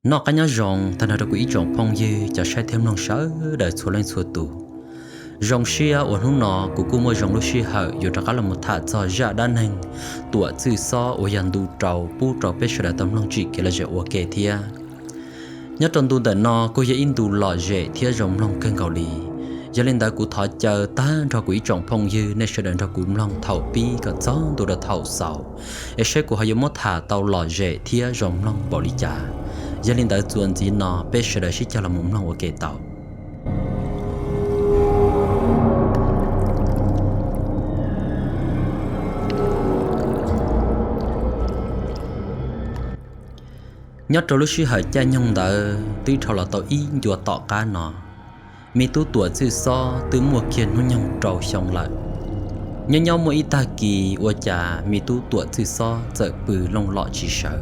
Noj qab nyob zoo tag nrho rau kuv ib tsoom phooj ywg cov saib thiab mloog sawv daws txhua leej txhua tus. Zoo siab uas hnub no kuv kuj muaj zoo lub sij hawm yuav rov qab los mus tham txog zaj dab neeg Tuam Txwj Xob uas yog ntu rau pub rau peb sawv daws tau mloog tsim kev lom zem ua ke thiab. Nyob rau ntu ntawm no kuj yog ib ntu lom zem thiab zoo mloog kawg nkaus li. Yog li ntawd kuv thov caw tag nrho kuv ib tsoom phooj ywg nej sawv daws nrog kuv mloog thaum pib kom txog ntu rau thaum xaus, es saib kuv ho yuav muab tham tau lom zem thiab zoo mloog npaum li cas. Yog li ntawd txuas ntxiv no peb sawv daws sib cog los mus mloog ua ke tau. Nyob rau lub sij hawm caij nyoog ntawd twb dhau los tau ib ncua tom qab no, me tub Tuam Txwj Xob twb muaj kiag hnub nyoog rau xyoo lawm. Nyob nyob muaj ib tag kis ua cas me tub Tuam Txwj Xob txawm pw looj lom tsis sawv,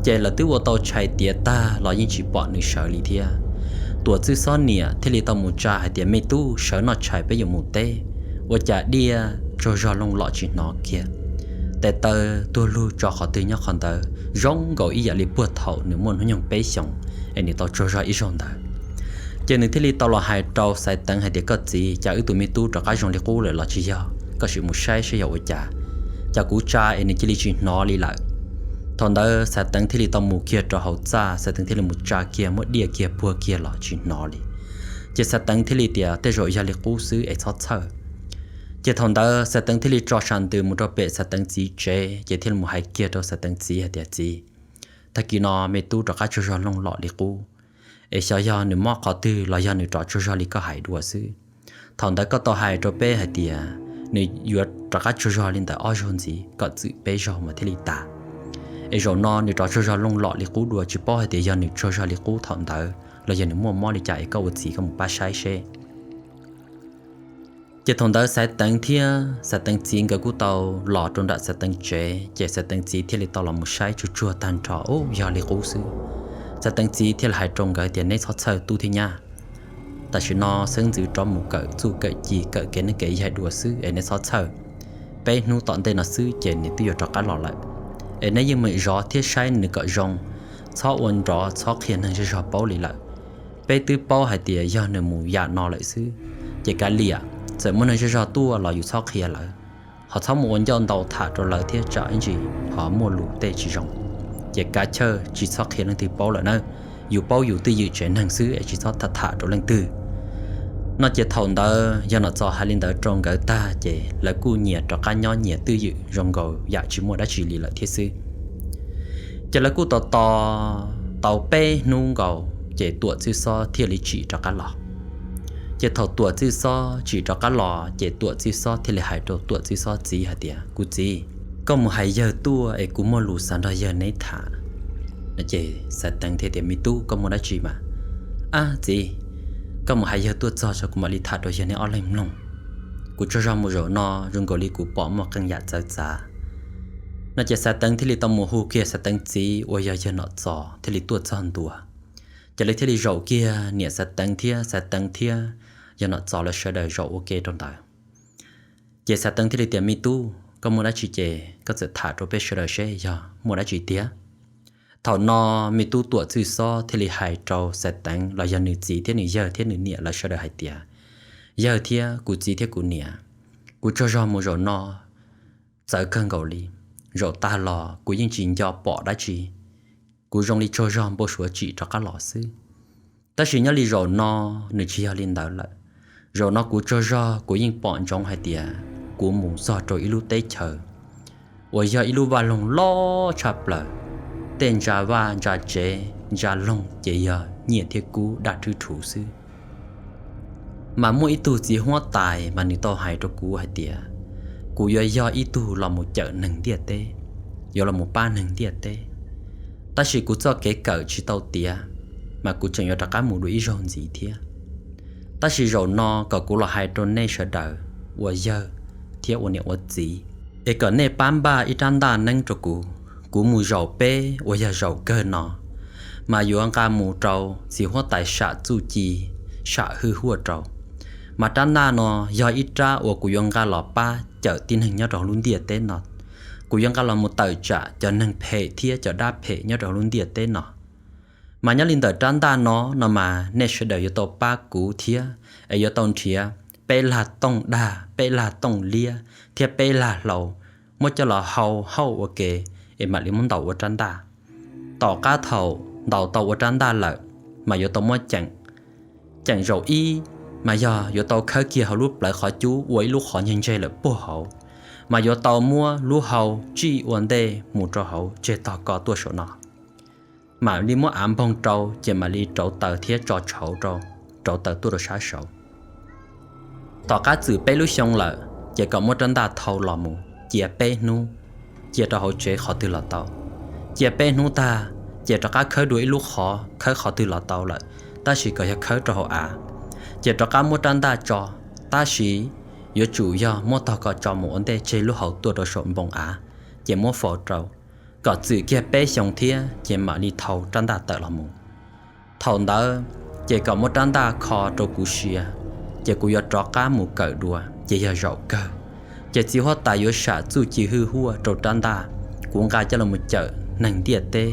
ces lawv twb ua tau tshais tiav tag los yeej tsis pom nws sawv li thiab. Tuam Txwj Xob niam thiaj li tau mus tsa hais tias, me tub, sawv noj tshais peb yuav mus teb. Ua cas diaj tsaug zog looj lom tsis hnov kiag. Tes taw tuag lug tso qhov twg nyob qhov ntawd, zoo nkaus ib yam li puag thaum nws muaj hnub nyoog peb xyoos es nws tau tsaug zog ib zaug ntawd. Ces nws thiaj li tau los hais rau Xaiv Teev hais tias, koj txiv, cas wb tus me tub rov qab zoo li qub lawm los tsis yog? Koj sim mus saib saib yog ua cas, cas kuv tsa es nws cia li tsis hnov li lawm. Thaum ntawd Xaiv Teev thiaj li tau mus kiag rau hauv txaj, Xaiv Teev thiaj li mus tsa kiag, muab diaj kiag puag kiag los tsis hnov li. Ces Xaiv Teev thiaj li tias, tej zaum yog li qub xwb es txhob txhawj. Ces thaum ntawd Xaiv Teev thiaj li tso sas ntws mus rau pem Xaiv Teev txiv tsev, ces thiaj li mus hais kiag rau Xaiv Teev txiv hais tias, txiv, tag kis no me tub rov qab tsaug zog looj lom li qub, es xyov yog nws mob qhov twg los yog nws rov tsaug zog li koj hais dua xwb. Thaum ntawd koj tau hais rau peb hais tias nws yuav rov qab tsaug zog li ntawm ob zaug ntxiv kom txwm peb zaug mas thiaj li tas. Es zaum no nws rov tsaug zog looj lom li qub dua, tsis paub hais tias yog nws tsaug zog li qub thaum ntawd los yog nws muaj mob li cas, es koj ua txiv koj mus pab saib seb. Ces thaum ntawd Xaiv Teev thiab Xaiv Teev txiv nkawd kuj tau los rau nram Xaiv Teev tsev, ces Xaiv Teev txiv thiaj li tau los mus saib tsuag tsuag tag nrho, ub, yog li qub xwb. Xaiv Teev txiv thiaj li hais rau nkawd tias, neb txhob txhawj tub thiab nyab, tam sim no xeeb ntxwv rov mus kawm txuj kawm ci kawm kev neej kev yaig dua xwb es neb txhob txhawj. Peb hnub tom ntej no xwb ces nws twb yuav rov qab los lawm. Es neb yeej meem zov thiab saib nws kom zoo, txhob ua nrov txhob qhia neeg zej zog paub li lawm. Peb twb paub hais tias yog nws mus yam no lawm xwb, ces kav liam, txawm muaj neeg zej zog tuaj los yus txhob qhia lawv, ho txhob mus ua ncauj ntau tham rau lawv thiab tsam ib ntsis ho muaj lus tej tsis zoo. Ces kav chawj tsis txhob qhia leej twg paub lawm nawb, yus paub yus twj ywm tsev neeg xwb es tsis txhob tham rau leej twg. No ces thaum ntawd yog Nom Txos hais li ntawd rau nkawd tag ces lawv kuj nyias rov qab nyob nyias twj ywm zoo nkaus yam tsis muaj dab tsi li lawm thiab xwb. Ces lawv kuj tos tos tau peb hnub nkaus ces Tuam Txwj Xob thiaj li tsim rov qab los. Ces thaum Tuam Txwj Xob tsim rov qab los ces Tuam Txwj Xob thiaj li hais rau Tuam Txwj Xob txiv hais tias, kuv txiv, koj mus hais yawg tuaj es kuv muaj lus xav nrog yawg neb tham. Ces Xaiv Teev thiaj tias, me tub, koj muaj dab tsi mas? Ab txiv, koj mus hais yawg tuaj txog tso kuv mam li tham rau yawg neb ob leeg mloog. Kuv tsaug zog mus zaum no zoo nkaus li kuv pom muaj qee yam txawv txav. No ces Xaiv Teev thiaj li tau mus hu kiag Xaiv Teev txiv uas yog yawg Nom Txos thiaj li tuaj txog ntua. Ces lawv thiaj li zaum kiag, niam Xaiv Teev thiab Xaiv Teev thiab yawg Nom Txos lawv sawv daws zaum ua ke rau ntawd. Ces Xaiv Teev thiaj li tias, me tub, koj muaj dab tsi ces koj txawm tham rau peb sawv daws seb yog muaj dab tsi tiag. Thaum no me tub Tuam Txwj Xob thiaj li hais rau Xaiv Teev los yog nws txiv thiab nws yawg thiab nws niam lawv sawv daws hais tias, yawg thiab kuv txiv thiab kuv niam, kuv tsaug zog mus zaum no txawv kawg nkaus li. Zaum tag los kuv yeej tsis nco pom dab tsi, kuv zoo li tsaug zog npau suav tsim rov qab los xwb. Tab sis nyob li zaum no nws tsis yog li ntawd lawm. Zaum no kuv tsaug zog kuv yeej pom ntsoov hais tias kuv mus txog rau ib lub teb chaws uas yog ib lub vaj loog loj tshaj plaws, tej ntsa vaj ntsa tsev ntsa loog ces yog nyiaj thiab kub daj rhwb rhuv xwb. Mas muaj ib tug txiv huab tais mas nws tau hais rau kuv hais tias kuv yuav yog ib tug los mus cawm neeg ntiaj teb, yuav los mus pab neeg ntiaj teb. Tab sis kuv txoj kev kawm tsis tau tiav, mas kuv tseem yuav rov qab mus dua ib zaug ntxiv thiab. Tab sis zaum no kom kuv los hais rau nej sawv daws ua yawg thiab ua niam ua txiv, es kom nej pab npaj ib rab ntaj neeb rau kuv. Kuv mus zaum peb uas yog zaum kawg no, mas yuav nqa mus rau txiv huab tais sam txuj ci, sam hwj huaj rau. Mas rab ntaj no yog ib rab uas kuv yuav nqa los pab cawm tib neeg nyob rau hauv lub ntiaj teb no. Kuv yuav nqa los mus tawm tsam cov neeg phem thiab cov dab phem nyob rau hauv lub ntiaj teb no. Mas nyob li ntawm rab ntaj no no mas nej sawv daws yuav tau pab kuv thiab es yuav tau nrhiav peb lag tooj dag, peb lag tooj liab thiab peb lag hlau, muab coj los hau hauj ua ke es mam li muab ntaus ua rab ntaj. Tom qab thaum ntaus tau ua rab ntaj lawm, mas yuav tau muab ceem. Ceem zaum ib, mas yog yuav tau khawb kiag hauv lub plawv qhov cub ua ib lub qhov ntse ntse lawm puag hauv, mas yuav tau muab lub hau tsij ua ntej mus rau hauv tseg tog ko tuaj saum no, mam li muab av npoog rau ces mam li rauv taws thiab tso tshauv rau, rauv taws tuaj rau sab saud. Tom qab txwm peb lub xyoo lawm ces kom muab rab ntaj thau los mus cia peb hnub, cia rau hauv tsev qhov twg los tau. Cia peb hnub tag ces rov qab khawb dua ib lub qhov, khawb qhov twg los tau lawm, tab sis kom yog khawb rau hauv av, ces rov qab muab rab ntaj tso, tab sis yuav tsum yog muab tog ko tso mus ua ntej tseg lub hau tuaj rau saum npoo av, ces muab faus rau, kom txwm kiag peb xyoo thiab ces mam li thau rab ntaj tawm los mus. Thaum ntawd ces kom muab rab ntaj kho rau kuv sia, ces kuv yuav rov qab mus kawm dua ces yog zaum kawg. Ces txiv huab tais yuav sam txuj ci hwj huaj rau rab ntaj, kuv nqa coj los mus cawm neeg ntiaj teb,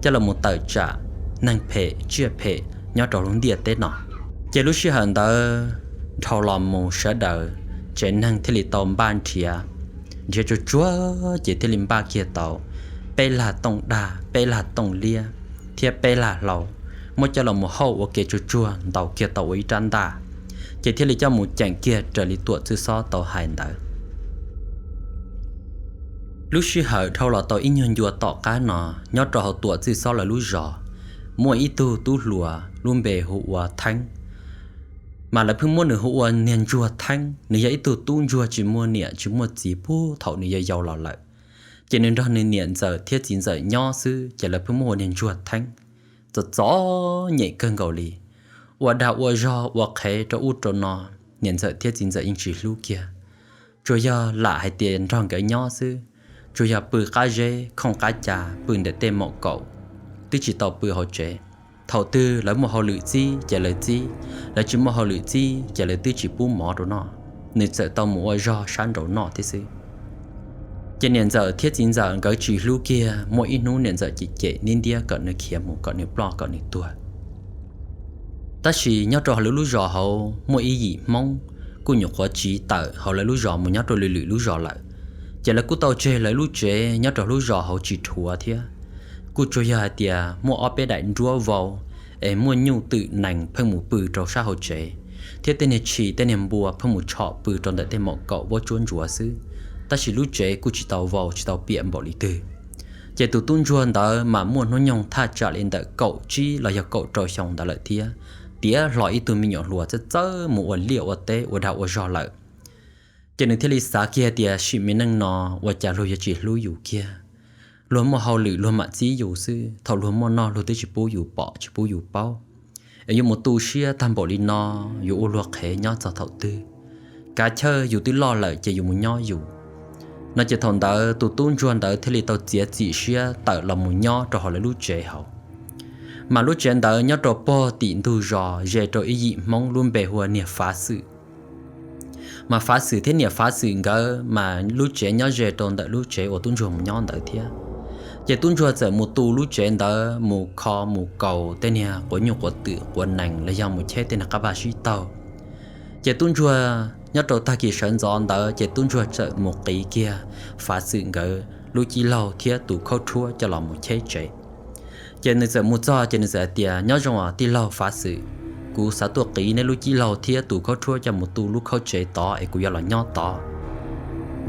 coj los mus tawm tsam neeg phem tsiaj phem nyob rau lub ntiaj teb no. Ces lub sij hawm ntawd dhau los mus sawv daws tsev neeg thiaj li tau npaj nrhiav, nrhiav tsuag tsuag ces thiaj li npaj kiag tau peb lag tooj dag, peb lag tooj liab thiab peb lag hlau, muab coj los mus hauj ua ke tsuag tsuag ntaus kiag tau ua ib rab ntaj, ces thiaj li coj mus ceem kiag raws li tuam txwj xob tau hais ntawd. Lub sij hawm dhau los tau ib nyuag ncua tom qab no, nyob rau hauv tuam txwj xob lawv lub zos, muaj ib tug tub hluas lub npe hu ua Theeb. Mas lawv pheej muab nws hu ua niag ntsuag Theeb, nws yog ib tug tub ntsuag tsis muaj niam tsis muaj txiv puag thaum nws yau yau los lawm. Ces nws nrog nws niam ntxawm thiab txiv ntxawm nyob xwb, ces lawv pheej muab ua niag ntsuag Theeb. Txom txom nyem kawg nkaus li, ua dag ua zog ua qhev rau ub rau no, niam ntxawm thiab txiv ntxawm yeej tsis hlub kiag. Tsuas yog lam hais tias nrog nkawd nyob xwb, tsuas yog pw qab zeb khooj qab ca, pw ntawm tej maum kaum, twb tsis tau pw hauv tsev. Thaum twg lawv muaj hauj lwm txib ces lawv txib, lawv tsis muaj hauj lwm txib ces lawv twb tsis pub mov rau noj, nws txawm tau mus ua zog sab nraud noj thiab xwb. Ces niam ntxawm thiab txiv ntxawm nkawd tsis hlub kiag, muaj ib hnub niam ntxawm cem cem ntiab ntiab kom nws khiav mus kom nws ploj kom nws tuag. Tab sis nyob rau hauv lawv lub zos hauv muaj ib yim Hmoob kuj nyuam qhuav tsiv tawm hauv lawv lub zos mus nyob rau lwm lwm lub zos lawm. Ces lawv kuj tau tseg lawv lub tsev nyob rau lub zos hauv tsis dhuav thiab. Kuj tsuas yog hais tias muaj ob peb daim nruab vau es muaj nyuj twm nees pheej mus pw rau sab hauv tsev, thiab tej niag tshis tej niag npua pheej mus tshom pw rau ntawm tej maum kaum vaub tsuab ntsuav xwb, tab sis lub tsev kuj tsis tau vau tsis tau piam npaum li twg. Ces tus tub ntsuag ntawd mas muaj hnub nyoog thaj tsam li ntawm kaum tsib los yog kaum rau xyoo ntawd lawm thiab, tiav hlo ib tug me nyuam hluas txawj txawj mus ua liaj ua teb ua dag ua zog lawm. Ces nws thiaj li xav kiag tias sim me neej no ua cas luag yuav tsis hlub yus kiag. Luag muaj hauj lwm luag mam txib yus xwb, thaum luag muaj noj luag twb tsis pub yus pom tsis pub yus paub. Es yuav mus tu siab tag npaum li no, yuav ua luag qhev nyob txog thaum twg? Kav chawj yus twb loj lawm ces yus mus nyob yus. No ces thaum ntawd tus tub ntsuag ntawd thiaj li tau txiav txim siab tawm los mus nyob rau hauv lawv lub tsev hauv. Mas lub tsev ntawd nyob rau pog tim ntug zos ze rau ib yim Hmoob lub npe hu ua niam Fav Xwm. Mas Fav Xwm thiab niam Fav Xwm nkawd mas lub tsev nyob ze rau ntawm lub tsev uas tub ntsuag mus nyob ntawd thiab. Ces tub ntsuag txawm mus tu lub tsev ntawd mus kho mus kaus tej niag quav nyuj quav twm quav nees los yog mus cheb tej niag qab vaj sib taug. Ces tub ntsuag nyob rau tag kis sawv ntxov ntawd ces tub ntsuag txawm mus qiv kiag Fav Xwm nkawd lub cib laug thiab tus khaub rhuab coj los mus cheb tsev. Ces nws txawm mus txog ces nws txawm hais tias, nyob zoo os tij laug Fav Xwm, kuv xav tuaj qiv neb lub cib laug thiab tus khaub rhuab coj mus tu lub khaub tsev tod es kuv yuav los nyob tod.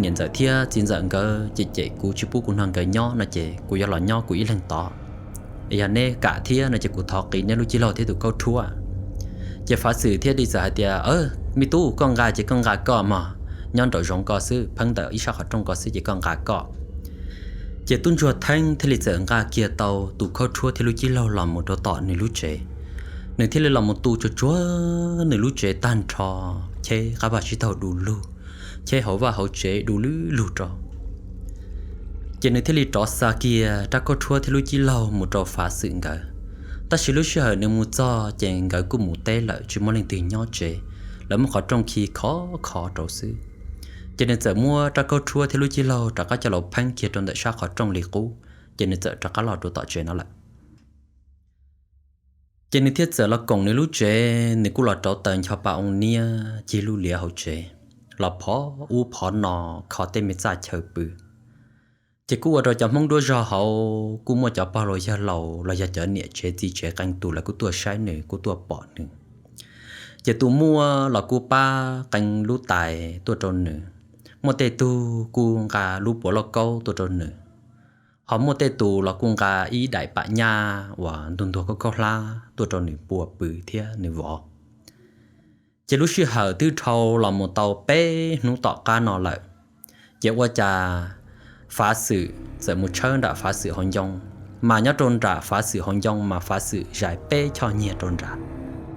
Niam ntxawm thiab txiv ntxawm nkawd cem cem kuv tsis pub kuv nrog nkawd nyob no ces kuv yuav los nyob kuv ib leeg tod. Yog neb kam thiab no ces kuv thov qiv neb lub cib laug thiab tus khaub rhuab. Ces Fav Xwm thiaj li txawm hais tias, me tub, koj nqa ces koj nqa koj mog, nyob nraum zoov ko xwb, pheeb ntawm ib sab qhov rooj ko xwb ces koj nqa koj. Ces tub ntsuag Theeb thiaj li txawm nqa kiag tau tus khaub rhuab thiab lub cib laug los mus rau tom nws lub tsev. Nws thiaj li los mus tu tsuag tsuag nws lub tsev tag nrho, cheb qab vaj sib taug du lug, cheb hauv vaj hauv tsev du lug lug rau. Ces nws thiaj li rov xa kiag rab khaub rhuab thiab lub cib laug mus rau Fav Xwm nkawd. Tab sis lub sij hawm nws mus txog ces nkawd kuj mus teb lawm tsis muaj leej twg nyob tsev, lawv muab qhov rooj khi khov kho rau xwb. Ces nws txawm muab rab khaub rhuab thiab lub cib laug rov qab coj los pheeb kiag rau ntawm sab qhov rooj li qub, ces nws txawm rov qab los rau tom tsev no lawm. Ces nws thiaj txawm los koom nws lub tsev, nws kuj los rauv taws ncho pa oo niab cig lub liav hauv tsev, los phov ub phov no kho tej me txaj chaw pw. Ces kuj ua rau cov Hmoob nruab zog hauv kuj muaj cov pog laus yawg laus los yog cov niam tsev txiv tsev qee tus lawv kuj tuaj saib nws kuj tuaj pom nws. Ces tus muaj los kuj pab qee lub tais tuaj rau nws, muaj tej tug kuj nqa lub puav lauj kaub tuaj rau nws, ho muaj tej tus los kuj nqa ib daim pam nyaj uas ntuag ntuag khaub khaub hlab tuaj rau nws pua pw thiab nws vov. Ces lub sij hawm twb dhau los mus tau peb hnub tom qab no lawm, ces ua cas Fav Xwm txawm mus tshawb nram Fav Xwm hauv ncoo, mas nyob rau nram Fav Xwm hauv ncoo mas Fav Xwm zais peb choj nyiag rau nrad,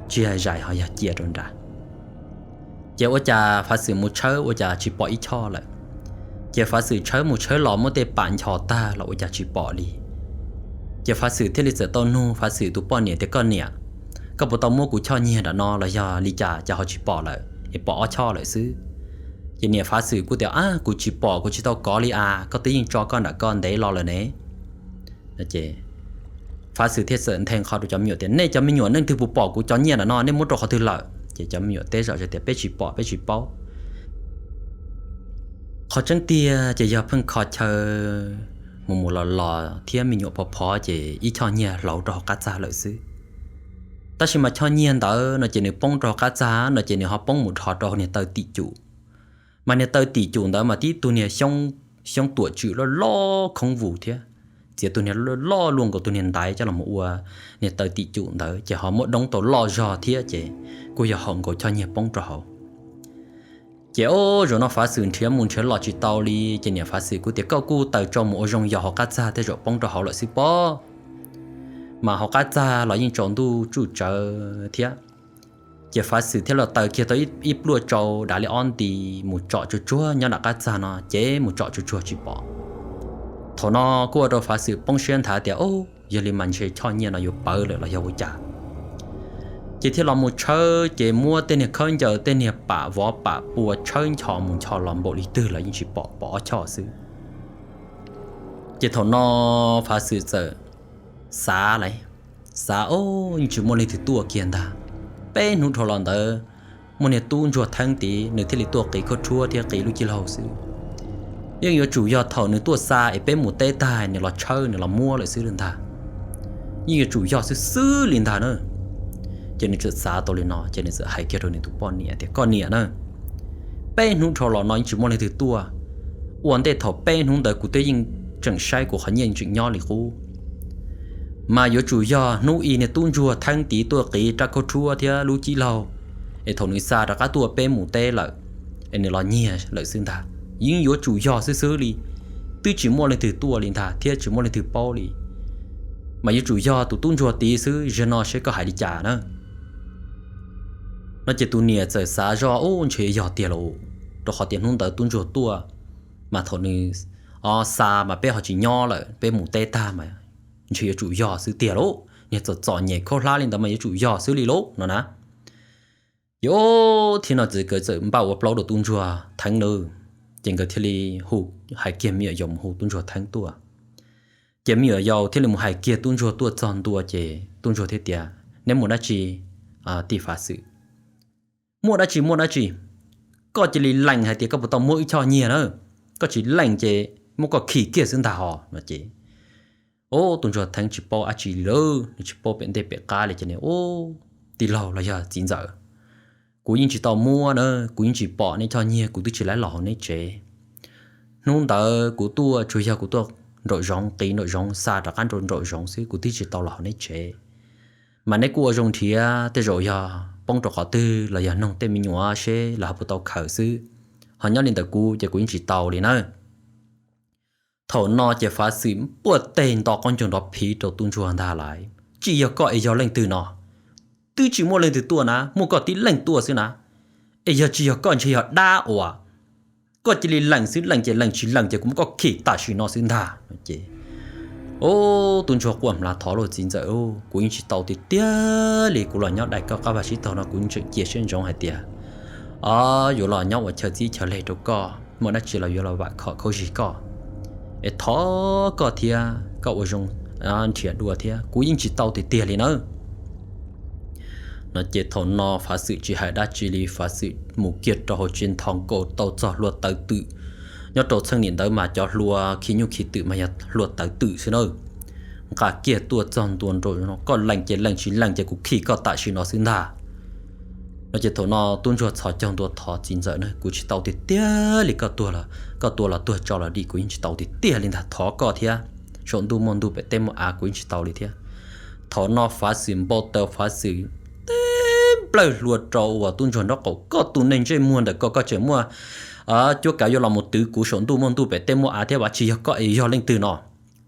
tsis yog zais ho yog cia rau nrad. Ces ua cas Fav Xwm mus tshawb ua cas tsis pom ib choj lawm. Ces Fav Xwm tshawb mus tshawb los muab tej pam nchos tag los ua cas tsis pom li. Ces Fav Xwm thiaj li txawm tau nug Fav Xwm tus poj niam tias, koj niam, koj puas tau muab kuv choj nyiag nram no los yog li cas cas ho tsis pom lawm, es pom ob choj lawm xwb. Ces niam Fav Xwm kuj tias, ab, kuv tsis pom, kuv tsis tau kov li as, koj twb yeej tso koj nram koj ntev los lawm ne. Fav Xwm thiaj txawm nthe nqho rau cov me nyuam tias, nej cov me nyuam, nej leej twg puas pom kuv cov nyiaj nram no, nej muab rau qhov twg lawm? Ces cov me nyuam teb zom zaws tias, peb tsis pom, peb tsis paub. Qhov tseeb tiag ces yog pheej kho chaw mus mus los los thiab me nyuam phov phov ces ib choj nyiag hloov rau hauv qab txag lawm xwb. Tab sis mas choj nyiag ntawd no ces nws poob rau hauv qab txag no ces nws ho poob mus dhos rau niag taw tim cum. Mas niag taw tim cum ntawd mas tib tug niag xyoob tuam tswm loj loj khoob vus thiab, txiav tus niag loj luaj nkaus tus niag ntaiv coj los ua niag taw tim cum ntawd ces ho muab doob tau loj zog thiab ces kuj yog haum nkaus choj nyiag poob rau hauv. Ces o, zaum no Fav Xwm nrhiav mus nrhiav los tsis tau li ces niam Fav Xwm kuj tias, koj kuj taws tsau mus ua zoo yos hauv qab txag tej zaum poob rau hauv lawm xwb pob. Mas hauv qab txag los yeej tsaus ntuj tsuj tsawv thiab. Ces Fav Xwm thiaj los taws kiag tau ib pluaj tsau dav li ob nti mus tsom tsuag tsuag nyob nram qab txag no ces mus tsom tsuag tsuag tsis pom. Thaum no kuj ua rau Fav Xwm poob siab nthav tias, o, yog li mas ntshe choj nyiaj no yuav pawv lawm los yog ua cas. Ces thiaj los mus tshawb ces muab tej niag khaub ncaws tej niag pam vov pam pua tshawb nchos mus nchos los npaum li twg los yeej tsis pom, pom ob choj xwb. Ces thaum no Fav Xwm txawm xav lawm, xav, o, yeej tsis muaj leej twg tuaj kiag ntag. Peb hnub dhau los ntawd muaj niag tub ntsuag theeb tid nws thiaj li tuaj qiv khaub rhuab thiab qiv lub cib laug xwb. Yeej yuav tsum yog thaum nws tuaj xa es peb mus teb tag nws los tshawb nws los muab lawm xwb li ntag. Yeej yuav tsum yog xwb xwb li ntag na. Ces nws txawm xav tau li no ces nws txawm hais kiag rau nws tus poj niam tias, koj niam na, peb hnub dhau los no yeej tsis muaj leej twg tuaj. Ua ntej thaum peb hnub ntawd kuv twb yeej tseem saib kuv qhov nyiaj tseem nyob li qub. Mas yuav tsum yog hnub ib niag tub ntsuag theeb tid tuaj qiv rab khaub rhuab thiab lub cib laug, es thaum nws xa rov qab tuaj peb mus teb lawm, es nws los nyiag lawm xwb ntag. Yeej yuav tsum yog xwb xwb li, twb tsis muaj leej twg tuaj li ntag thiab tsis muaj leej twg paub li. Mas yuav tsum yog tus tub ntsuag tid xwb, zaum no seb koj hais li cas na. No ces tus niam txawm xav zoj, ub, ntshe yog tiag lauj, rau qhov tias hnub ntawd tub ntsuag tuaj, mas thaum nws xa mas peb ho tsis nyob lawm, peb mus teb tag mas ntshe yuav tsum yog xwb tiag lauj. Niag txom txom nyem khaub hlab li ntawd mas yuav tsum yog xwb li lauj no na. Ces thiab no ces nkawd txawm npaj ua plaub rau tub ntsuag theeb lawm, ces nkawd thiaj li hu, hais kiag me nyuam yaus mus hu tub ntsuag theeb tuaj. Ces me nyuam yaus thiaj li mus hais kiag tub ntsuag tuaj txog ntua ces tub ntsuag thiaj tias, neb muaj dab tsi tij Fav Xwm? Muaj dab tsi, muaj dab tsi? Koj cia li lees hais tias koj puas tau muab wb choj nyiag na, koj tsis lees ces muab koj khi kiag xwb ntag hos no ces. Ub, tub ntsuag theeb tsis paub dab tsi li, nws tsis paub pem ntej pem qab li ces nws, ub, tij laug los yog txiv ntxawm, kuv yeej tsis tau muab na, kuv yeej tsis pom nej choj nyiag, kuv twb tsis laiv los hauv neb tsev. Hnub ntawd kuv tuaj tsuas yog kuv tuaj nraum zoov, qiv nraum zoov xa rov qab nraum zoov xwb, kuv twb tsis tau los hauv neb tsev. Mas neb kuj ua zoo nrhiav, tej zaum yog poob rau qhov twg los yog noog tej me nyuam seb lawv ho puas tau khaws xwb, ho nyob li ntawm kuv ces kuv yeej tsis tau li na. Thaum no ces Fav Xwm puaj teg nto qaub ncaug nrov phiv rau tub ntsuag ntag lauj, tsis yog koj es yog leej twg no? Twb tsis muaj leej twg tuaj na, muaj koj tib leeg tuaj xwb na. Es yog tsis yog koj ntshe yog dab uas, koj cia li lees xwb, lees ces lees, tsis lees ces kuv muab koj khi tam sim no xwb ntag no ces. Ub, tub ntsuag quaj hmlav thov lauj, txiv ntxawm, kuv yeej tsis tau tiag tiag li, kuv los nyob daim koj qab vaj sib taug no kuv tseem cia siab ntsoov hais tias, o, yuav los nyob ua chaw txib chaw leg rau koj, muaj dab tsi los yuav los vam khom khaub zig koj. Es thov koj thiab koj ua zoo nrhiav dua thiab, kuv yeej tsis tau tiag tiag li nawb. No ces thaum no Fav Xwm tsis hais dab tsi li, Fav Xwm mus kiag rau hauv tsev nthos nkaus tau txog hlua tawv twm. Nyob rau txheej niam ntawd mas cov hlua khi nyuj khi twm mas yog hlua tawv twm xwb na. Nqa kiag tuaj txog ntua nraum no, koj lees ces lees, tsis lees ces kuv khi koj tam sim no xwb ntag. No ces thaum no tub ntsuag txhos caug ntua thov txiv ntxawm na, kuv tsis tau tiag tiag li, koj tuag los, koj tua los tuag tso los dim kuv yeej tsis tau tiag tiag li ntag, thov koj thiab. Saum ntuj muaj ntuj pem teb muaj av kuv yeej tsis tau li thiab. Thaum no Fav Xwm npau taws, Fav Xwm teb nplawg hlua rau uas tub ntsuag nraub qaum, koj tus neeg ntsej muag ntawm koj, koj tseem muaj cuab kav yuav los mus twv kuv saum ntuj muaj ntuj pem teb muaj av thiab, vaj tsis yog koj es yog leej twg no?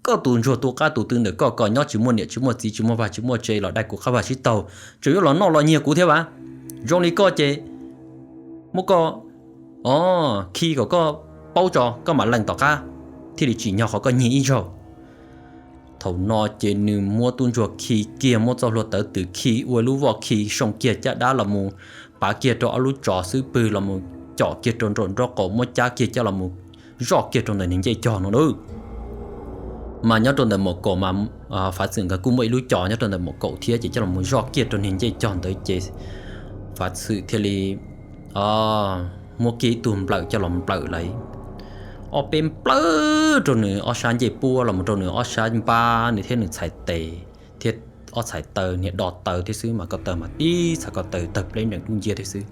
Koj tus ntsuag tu qab tus twv ntawm koj, koj nyob tsis muaj niam tsis muaj txiv tsis muaj vaj tsis muaj tsev los dai kuv qab vaj sib taug, tseem yuav los noj los nyiag kuv thiab vaj. Zoo li koj ces muab koj, o, khi kom koj paub tso koj mam lees tom qab thiaj li tsim nyog qhov koj nyiag ib zaug. Thaum no ces nws muab tub ntsuag khi kiag, muab txoj hlua tawv twm khi ua lub voj khi soo kiag caj dab los mus pav kiag rau ob lub tsov xwb pwg los mus com kiag rau nraum nraub qaum, muab cab kiag coj los mus zoj kiag rau ntawm niag ncej cog no na. Mas nyob rau ntawm maum kaum mas Fav Xwm nkawd kuj muaj ib lub cos nyob rau ntawm maum kaum thiab, ces coj los mus zoj kiag rau niag ncej cog ntawd ces Fav Xwm thiaj li muab kiag ib tug nplawm coj los nplawm lawm. Ob peb nplawm rau nws ob sab ncej puab los mus rau nws ob sab npab, nws thiab nws txhais tes thiab ob txhais taw, niag do taw thiab xwb mas ko taw mas tib txhais ko taw tawg pleb nrees dub nciab thiab xwb.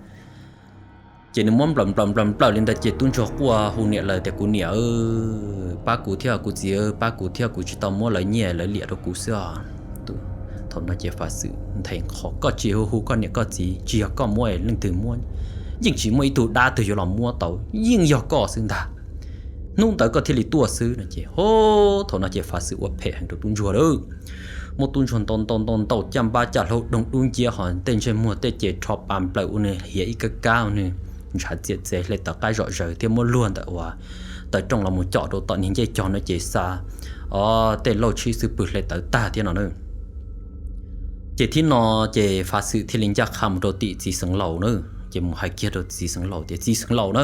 Ces nws muab nplawm nplawm nplawm nplawm li ntawd ces tub ntsuag quaj hu niam lawm tias, kuv niam, pab kuv thiab kuv txiv, pab kuv thiab, kuv tsis tau muab lawv nyiaj lawv liam rau kuv xwb os. Thaum no ces Fav Xwm nthe nqho, koj tsis hu hu koj niam koj txiv, tsis yog koj muab, leej twg muab? Yeej tsis muaj ib tug dab twg yuav los muab tau, yeej yog koj xwb ntag. Hnub ntawd koj thiaj li tuaj xwb no ces, o, thaum no ces Fav Xwm ua phem heev rau tub ntsuag lawm. Muab tub ntsuag ntaus ntaus ntaus ntaus caj npab caj hlaub doog dub nciab, ho tej ntsej muag tej ces rho pa nplawm ua nws hiav ib kab kab, ua nws ntshav txias txev, hle tawv qab zom zaws thiab muab luag ntawm uas taw rooj los mus com rau tom niag ncej cog no ces xa, o, tej lauj tshib xwb pwg hle tawv tag thiab no na. Ces thib no ces Fav Xwm thiaj li ncaj qha mus rau tim txiv xeev laus na, ces mus hais kiag rau txiv xeev laus tias, txiv xeev laus na,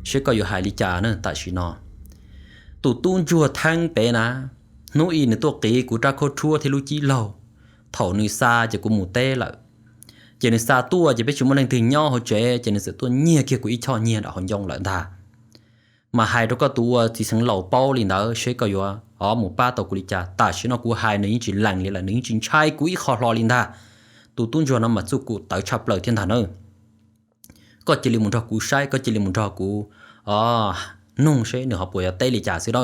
seb koj yuav hais li cas na tam sim no. Tus tub ntsuag theeb pem na, hnub ib nws tuaj qiv kuv rab khaub rhuab thiab lub cib laug, thaum nws xa ces kuv mus teb lawm. Ces nws xa tuaj ces peb tsis muaj leej twg nyob hauv tsev ces nws txawm tuaj nyiag kiag kuv ib choj nyiag nram hauv ncoo lawm ntag. Mas hais rau koj tus ua txiv xeev laus paub li ntawd, seb koj yuav mus pab tau kuv li cas. Tam sim no kuv hais nws yeej tsis lees li lawm, nws yeej tsis ntshai kuv ib qho hlo li ntag. Tus tub ntsuag no mas txuj kum tawv tshaj plaws thiab ntag na. Koj cia li mus nrog kuv saib, koj cia li mus nrog kuv nug seb nws ho puas yuav teb li cas xwb na.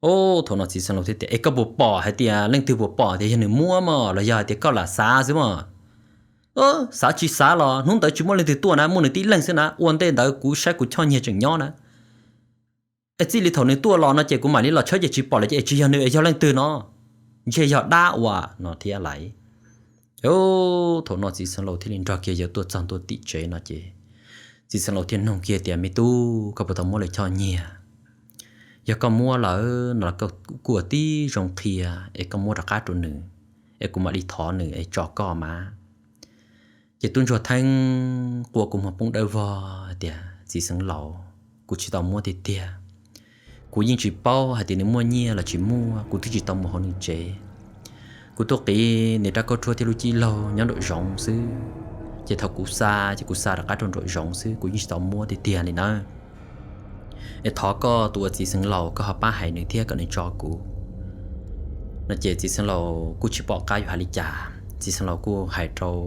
Thaum no txiv xeev laus thiaj tias, es koj puas pom hais tias, leej twg puas pom tias yog nws muab mog, los yog hais tias koj lam xav xwb mog? Xav tsis xav los hnub ntawd tsis muaj leej twg tuaj na, muaj nws tib leeg xwb na, ua ntej ntawd kuv saib kuv choj nyiag tseem nyob na. Es txij li thaum nws tuaj los no ces kuv mam li los tshawb ces tsis pom lawm ces es tsis yog nws es yog leej twg no? Ntshe yog dab uas no thiab lais. Thaum no txiv xeev laus thiaj li nrog kiag yawg tuaj txog ntua tim tsev no ces txiv xeev laus thiaj nug kiag tias, me tub, koj puas tau muab lawv choj nyiag? Yog koj muab lawm no los koj kuj ua tib zoo qhia es koj muab rov qab rau nws, es kuv mam li thov nws es tso koj mas. Ces tub ntsuag theeb quaj kua muag poob dawb vog tias, txiv xeev laus, kuv tsis tau muab tiag tiag. Kuv yeej tsis paub hais tias nws muaj nyiaj los tsis muaj, kuv twb tsis tau mus hauv nws tsev. Kuv tuaj qiv nws rab khaub rhuab thiab lub cib laug nyob nraum zoov xwb, ces thaum kuv xa ces kuv xa rov qab rau nraum zoov xwb, kuv yeej tsis tau muab tiag tiag li nawb. Es thov koj tus ua txiv xeev laus koj ho pab hais nws thiab kom nws tso kuv. No ces txiv xeev laus kuj tsis pom qab yuav hais li cas, txiv xeev laus kuj hais rau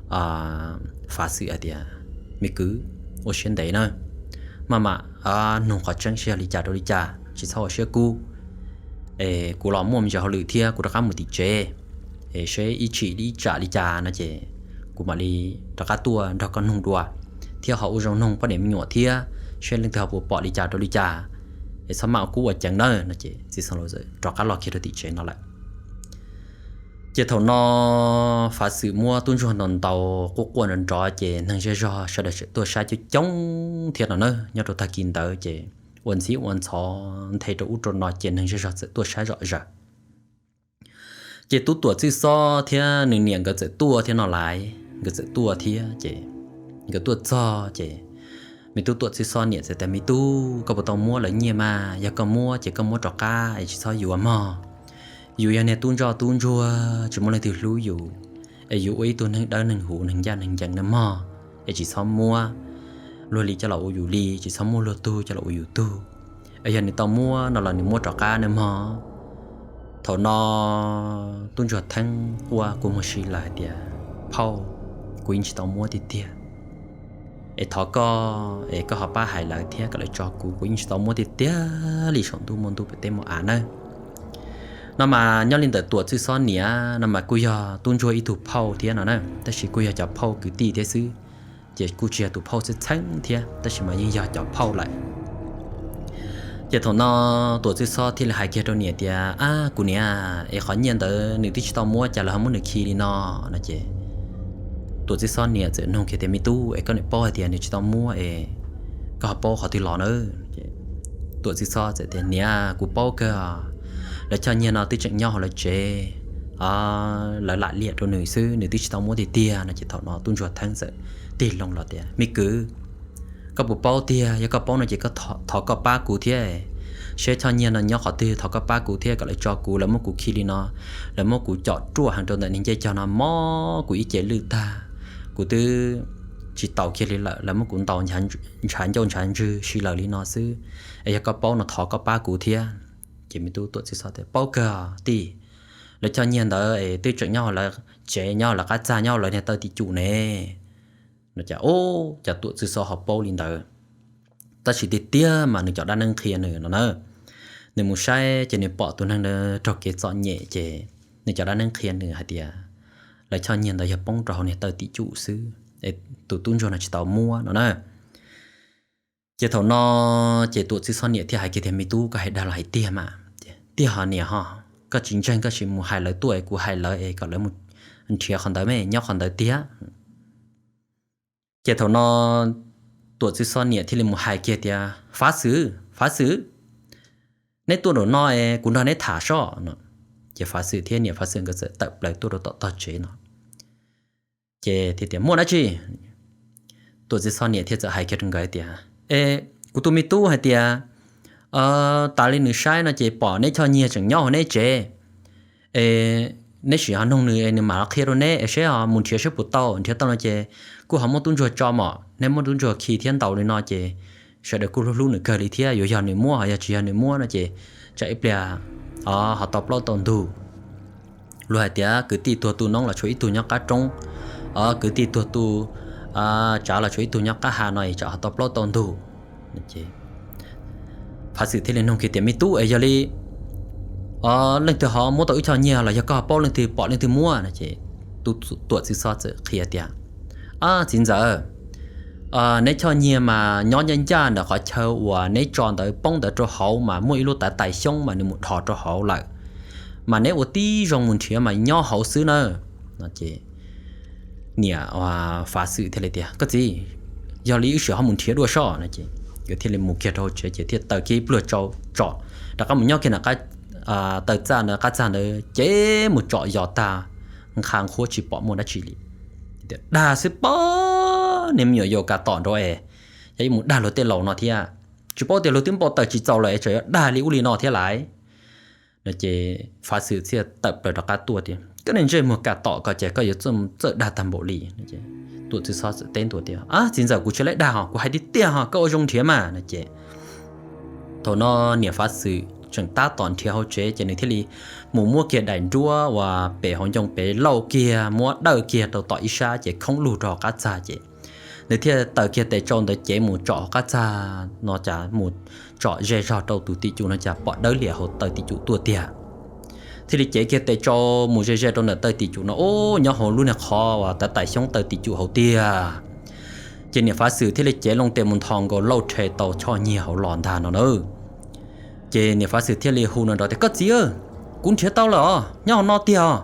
Fav Xwm hais tias, me kwv, ua siab ntev nawb, maj mam nug qhov tseeb seb yog li cas rau li cas, tsis txhob ua siab kub. Es kuv los muaj me ntsis hauj lwm thiab, kuv rov qab mus tim tsev, es seb ib chim ib tsam li cas no ces kuv mam li rov qab tuaj nrog koj nug dua, thiab ho ua zoo nug poj niam me nyuam thiab, seb leej twg ho puas pom li cas rau li cas, es txhob maj ua kub ua ceev nawb. No ces txiv xeev laus rov qab los kiag rau tim tsev no lawm. Ces thaum no Fav Xwm muab tub ntsuag ntaus ntaus quaj quaj nrov nrov ces neeg zej zog sawv daws txawm tuaj saib coob coob thiab no na. Nyob rau tag kis ntawd ces ua ntxhib ua ntxhov nthe rau ub rau no ces neeg zej zog txawm tuaj saib zom zaws. Ces tub tuam txwj xob thiab nws niam nkawd txawm tuaj thiab no lais, nkawd txawm tuaj thiab ces nkawd tuaj txog ces me tub tuam txwj xob niam txawm tias, me tub, koj puas tau muab lawv nyiaj mas? Yog koj muab ces koj muab rov qab es tsis txhob yuav mog. Yus yog niag tub ntsoj tub ntsuag tsis muaj leej twg hlub yus, es yus ua ib tug neeg dawb neeg huv neeg ncaj neeg ncees nawb mog, es tsis txhob muab luag li coj los ua yus li, tsis txhob muab luag tug coj los ua yus tug. Es yog nws tau muab no los nws muab rov qab nawb mog. Thaum no tub ntsuag theeb quaj kua muag si lawm hais tias, Phauj, kuv yeej tsis tau muab tiag tiag. Es thov koj es koj ho pab hais lawv thiab kom lawv tso kuv, kuv yeej tsis tau muab tiag tiag li saum ntuj muaj ntuj pem teb muaj av nawb. No mas nyob li ntawm Tuam Txwj Xob niam no mas kuj yog tub ntsuag ib tug phauj thiab no na, tab sis kuj yog cov phauj kwv tij thiab xwb, ces kuj tsis yog tus phauj txheeb txheeb thiab, tab sis mas yeej yog cov phauj lawm. Ces thaum no Tuam Txwj Xob thiaj li hais kiag rau niam tias, Ab, kuv niam, es qhov nyiaj ntawd nws twb tsis tau muab cas lawv ho muab nws khi li no? No ces Tuam Txwj Xob niam txawm nug kiag tias, Me tub, es koj niam paub hais tias nws tsis tau muab es koj ho paub qhov twg los na? Tuam Txwj Xob txawm tias, Niam, kuv paub kawg, lawv choj nyiaj no twb tseem nyob hauv lawv tsev, lawv lam liam rau nws xwb, nws twb tsis tau muab tiag tiag. No ces thaum no tub ntsuag theeb txawm tig loo los tias, Me kwv, koj puas paub tiag? Yog koj paub no ces koj thov koj pab kuv thiab, seb choj nyiaj no nyob qhov twg, thov koj pab kuv thiab kom lawv tso kuv, lawv muab kuv khi li no, lawv muab kuv com ruaj heev rau ntawm niag ncej cog no mob kuv ib ce lwj tag, kuv twb tsis taus kiag li lawm, lawv muab kuv ntaus ntshav ncauj ntshav ntswg si lawm li no xwb. Es yog koj paub no thov koj pab kuv thiab. Ces me tub Tuam Txwj Xob tias, Paub kawg tij, lawv choj nyiaj ntawd es twb tseem nyob hauv lawv tsev, nyob hauv lawv qab txag, nyob hauv lawv niag taw tim cum ne. No ces, Ub, cas Tuam Txwj Xob ho paub li ntawd? Tab sis tiag tiag mas nws cov dab neeb qhia nws no na. Nws mus saib ces nws pom tus neeg ntawd raug kev txom nyem ces nws cov dab neeb qhia nws hais tias lawv choj nyiaj ntawd yog poob rau hauv niag taw tim cum xwb, es tus tub ntsuag no tsis tau muab no na. Ces thaum no ces Tuam Txwj Xob niam thiaj hais kiag tias, Me tub, koj hais dag los hais tiag mas? Tiag ho niam ho, koj tsis ntseeg koj sim mus hais lawv tuaj es kuv hais lawv es kom lawv mus nrhiav qhov ntawd me, nyob qhov ntawd tiag. Ces thaum no Tuam Txwj Xob niam thiaj li mus hais kiag tias, Fav Xwm, Fav Xwm, neb tuaj nraum no es kuv nrog neb tham sob no. Ces Fav Xwm thiab niam Fav Xwm nkawd txawm tawm plaws tuaj rau tom tog tsev no. Ces thiaj tias, Muaj dab tsi? Tuam Txwj Xob niam thiaj txawm hais kiag rau nkawd tias, Es kuv tus me tub hais tias tas li nws saib no ces pom neb choj nyiaj tseem nyob hauv neb tsev, es neb sim ho noog nws es nws mam li qhia rau neb es seb ho mus nrhiav seb puas tau, nrhiav tau no ces kuj ho muab tub ntsuag tso mom, neb muab tub ntsuag khi thiab ntaus li no ces sawv daws kuj hlub hlub nws kawg li thiab. Yuav yog nws muab ho yog tsis yog nws muab no ces tsam ib pliag ho tau plaub tau ntug. Luag hais tias kwv tij tuag tu noob los tshuav ib tug nyob qab roob, kwv tij tuag tu tsav los tshuav ib tug nyob qab ha no es tsam ho tau plaub tau ntug. Fav Xwm thiaj li nug kiag tias, Me tub, es yog li leej twg ho muab tau wb choj nyiaj los yog koj ho paub leej twg pom leej twg muab no? Ces tub Tuam Txwj Xob txawm qhia tias, Ab txiv ntxawm, neb choj nyiaj mas nyob ncaj ncaj ntawm qhov chaw uas neb tso ntawd poob ntawd rau hauv mas muaj ib lub tav tais xyoob mas nws mus dhos rau hauv lawm, mas neb ua tib zoo mus nrhiav mas nyob hauv xwb na. No ces niam Fav Xwm thiaj li tias, Koj txiv, yog li wb sim ho mus nrhiav dua sob no. Ces nkawd thiaj li mus kiag rau hauv tsev ces thiaj taws kiag ib pluag tsau tsom rov qab mus nyob kiag ntawm taw txaj ntawd, qab txag ntawd ces mus tsom yos tag nqha nqhuab tsis pom muaj dab tsi li. Tias, Dag xwb pob, niag me nyuam yaus kam tom nrov es yog ib mus dag luag tej laus no thiab, tsis paub tias luag twb npau taws tsis txaus lawm es tseem yuav dag li ub li no thiab lais. No ces Fav Xwm thiaj tawm plaws rov qab tuaj tias, Koj niag ntsej muag kam tom ko ces koj yuav txawj dag tag npaum li. Tuam Txwj Xob txawm teb ntua tias, Ab txiv ntxawm, kuv tsis lab dag ho, kuv hais tiag tiag ho, koj ua zoo nrhiav mas no ces thaum no niam Fav Xwm tseem tab tom nrhiav hauv tsev ces nws thiaj li mus muab kiag daim nruab uas pem hauv ncoo pem lauj kiag, muab dawj kiag rau tom ib sab ces khoob lug rau hauv qab txag ces nws thiaj taws kiag tes tsau ntawd cev mus tsom hauv qab txag no cas mus tsom ze zog rau tus tim cum no cas pom dawb liam hauv taw tim cum tuaj tiag. Thiaj li cev kiag tes tsau mus ze ze rau ntawm taw tim cum no, ub, nyob hauv lub niag qhov uas tav tais xyoob taw tim cum hauv tiag. Ces niam Fav Xwm thiaj li cev loo tes mus nthos nkaus lauj rhe tau choj nyiag hauv los ntag no na. Ces niam Fav Xwm thiaj li hu no nrov tias, Koj txiv, kuv nrhiav tau lawm os, nyob hauv no tiag os.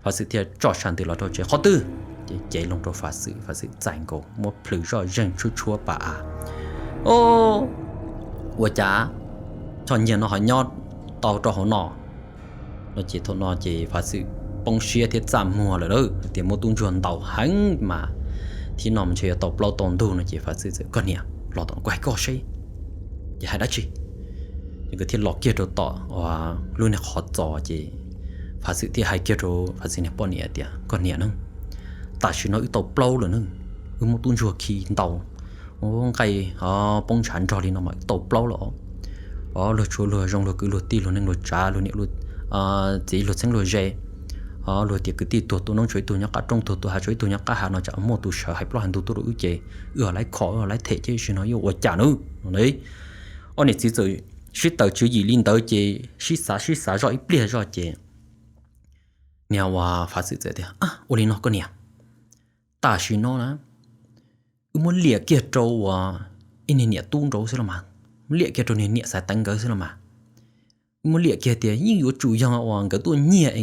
Fav Xwm thiaj tso sas ntws los rau tsev, Qhov twg? Ces cev loo rau Fav Xwm, Fav Xwm txais nkaus muab plhws zoj zeeg tshuab tshuab pa av. Ub, ua cas choj nyiag no ho nyob tau rau hauv no? No ces thaum no ces Fav Xwm poob siab thiab txaj muag lawm lauj, hais tias muab tub ntsuag ntaus heev mas thib no mas ntshe yuav tau plaub tau ntug no ces Fav Xwm txawm, Koj niam, los tom kuv hais koj seb. Ces hais dab tsi? Ces nkawd thiaj los kiag rau tom lub niag qhov txos ces Fav Xwm thiaj hais kiag rau Fav Xwm niag poj niam tias, koj niam na, tam sim no wb tau plaub lawm na, wb muab tub ntsuag khi ntau, nqaij poob ntshav nrog li no mas wb tau plaub lawm os. Luag tshuav luag zoo luag kwv luag tij luag neej luag tsav luag niam luag txiv luag txheeb luag ze, luag tias kwv tij tuag tua noob tshuav ib tug nyob qab roob, tuag tua hav tshuav ib tug nyob qab hav no tsam muaj tus sawv hais plaub hais ntug tuaj rau wb ces wb ho laib kho wb ho laib them ces sim no yuav ua cas nawb no. Ob niam txiv txawm sib tawm tswv yim li ntawd ces sib xav sib xav zoj ib pliag zoj ces niag uas Fav Xwm txawm tias, ua li no koj niam, tam sim no na wb muab liam kiag rau uas ib niag niam tub nraud xwb los mas, muab liam kiag rau niag niam Xaiv Teev nkawd xwb los mas. Wb muab liam kiag tias yeej yuav tsum yog uas nkawd tuaj nyiag,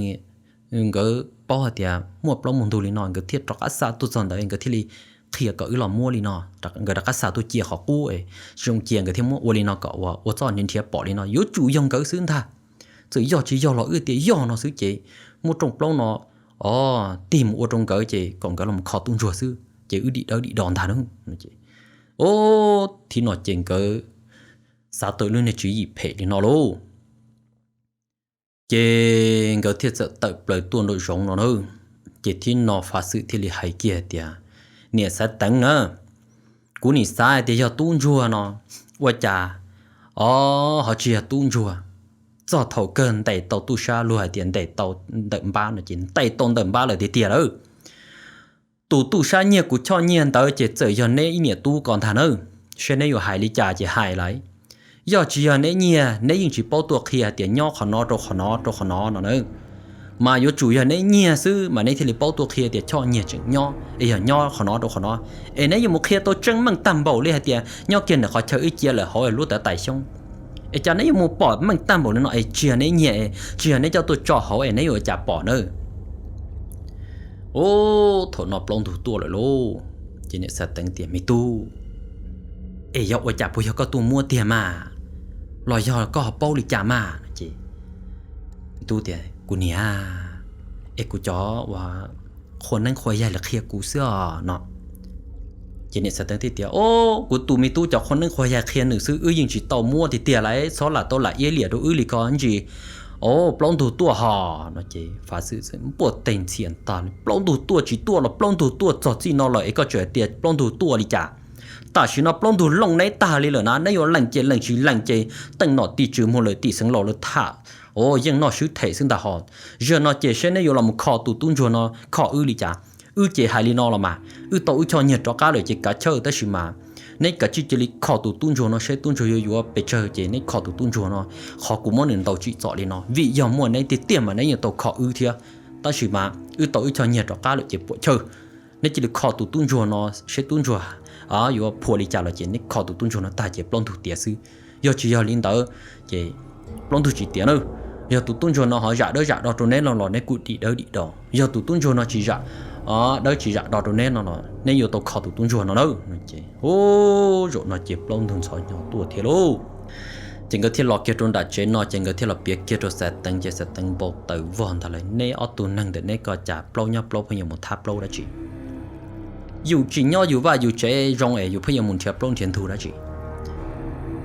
nkawd paub hais tias muaj plaub muaj ntug li no nkawd thiaj rov qab xa tuaj txog ntawd nkawd thiaj li qhia kom wb los muab li no, nkawd rov qab xa tuaj cia qhov qub es tsis zoo cia nkawd thiaj muab ua li no kom uas ua txoj nrhiav nrhiav pom li no yuav tsum yog nkawd xwb ntag. Txawm yog tsis yog los wb tias yog no xwb ces muab rooj plaub no, o, tig mus ua rau nkawd ces kom nkawd los kho tub ntsuag xwb ces wb dim dawb dim do ntag na. Ov, thib no ces nkawd xav tau lub niag tswv yim phem li no lauj. Ces nkawd thiaj txawm tawm plaws tuaj nraum zoov no na. Ces thib no Fav Xwm thiaj li hais kiag tias, niam Xaiv Teev na, kuv nim xav hais tias yog tub ntsuag no, ua cas, o, ho tsis yog tub ntsuag. Txog thaum kawg ntes tau tub sab luag hais tias ntes tau ntawm npab no ces ntes tau ntawm npab lawm tiag tiag lawm. Tus tub sab nyiag kuv choj nyiag ntawd ces txawm yog neb ib niam tub ko ntag nawb. Seb neb yuav hais li cas ces hais lawm. Yog tsis yog neb nyiag neb yeej tsis paub tuaj qhia hais tias nyob qhov no rau qhov no rau qhov no no na. Mas yuav tsum yog neb nyiag xwb mas neb thiaj li paub tuaj qhia tias choj nyiag tseem nyob es yog nyob qhov no rau qhov no. Es neb yuav mus qhia tau tseeb meej tag npaum li hais tias nyob kiag ntawm qhov chaw wb cia lawm hauv lub tawv tais xyoob. Es cas neb yuav mus pom meej tag npaum li no es tsis yog neb nyiag, tsis yog neb coj tuaj tso hauv es neb yuav ua cas pom na. Ub, thaum no plaub ntug tuaj lawm lauj. Ces niam Xaiv Teev tias, me tub, es yog ua cas puas yog koj tuaj muab tiag mas, los yog koj ho paub li cas mas? Ces tub tias, kuv niam, es kuv cov uas qhua neeb qhua yaig lawv qhia kuv xwb os no. Ces niam Xaiv Teev thiaj tias, o, kuv tus me tub cov qhua neeb qhua yaig qhia nws xwb, wb yeej tsis tau muab tiag tiag lauj, txhob lam tau lam iab liam rau wb li ko ntsis. O, plaub ntug tuaj ho no ces Fav Xwm npuaj teg ntxhias ntag, plaub ntug tuaj tsis tuaj los plaub ntug tuaj txog txij no lawm es koj tseem hais tias plaub ntug tuaj li cas? Tam sim no plaub ntug looj neb tag li lawm na, neb yuav lees ces lees, tsis lees ces teej nom tim tswv muag lawm tim xeev laus lawv tham, o, yeej noj swb them xwb ntag ho. Zaum no ces seb neb yuav los mus kho tus tub ntsuag no kho wb li cas? Wb ces hais li no los mas, wb tau wb choj nyiag rov qab lawm ces kav chawj, tab sis mas neb kav tsij cia li kho tus tub ntsuag no seb tub ntsuag yuav yuav pes tsawg ces neb kho tus tub ntsuag no. Qhov kuv muab nws ntaus tsim txom li no vim yog muaj neb tiag tiag mas neb yeej tau kho wb thiab. Tab sis mas wb tau wb choj nyiag rov qab lawm ces puam chawj. Neb cia li kho tus tub ntsuag no seb tub ntsuag yuav phua li cas los ces neb kho tus tub ntsuag no tag ces plaub ntug tiav xwb. Yog tsis yog li ntawd ces plaub ntug tsis tiav na. Yog tus tub ntsuag no ho zam dawb zam do rau neb no los neb kuj dim dawb dim do. Yog tus tub ntsuag no tsis zam dawb tsis zam do rau neb no los neb yuav tau kho tus tub ntsuag no na. Ces, ub, zaum no ces plaub ntug ntxhov nyo tuaj thiab lauj. Ces nkawd thiaj los kiag rau nram tsev no ces nkawd thiaj los piav kiag rau Xaiv Teev ces Xaiv Teev npau taws vog ntag lawm, neb ob tug neeg ntawm neb ko cas plaub nyob plaub pheej yuav mus thab plaub dab tsi? Yus tsis nyob yus vaj yus tsev zoo es yus pheej yuav mus nrhiav plaub nrhiav ntug dab tsi?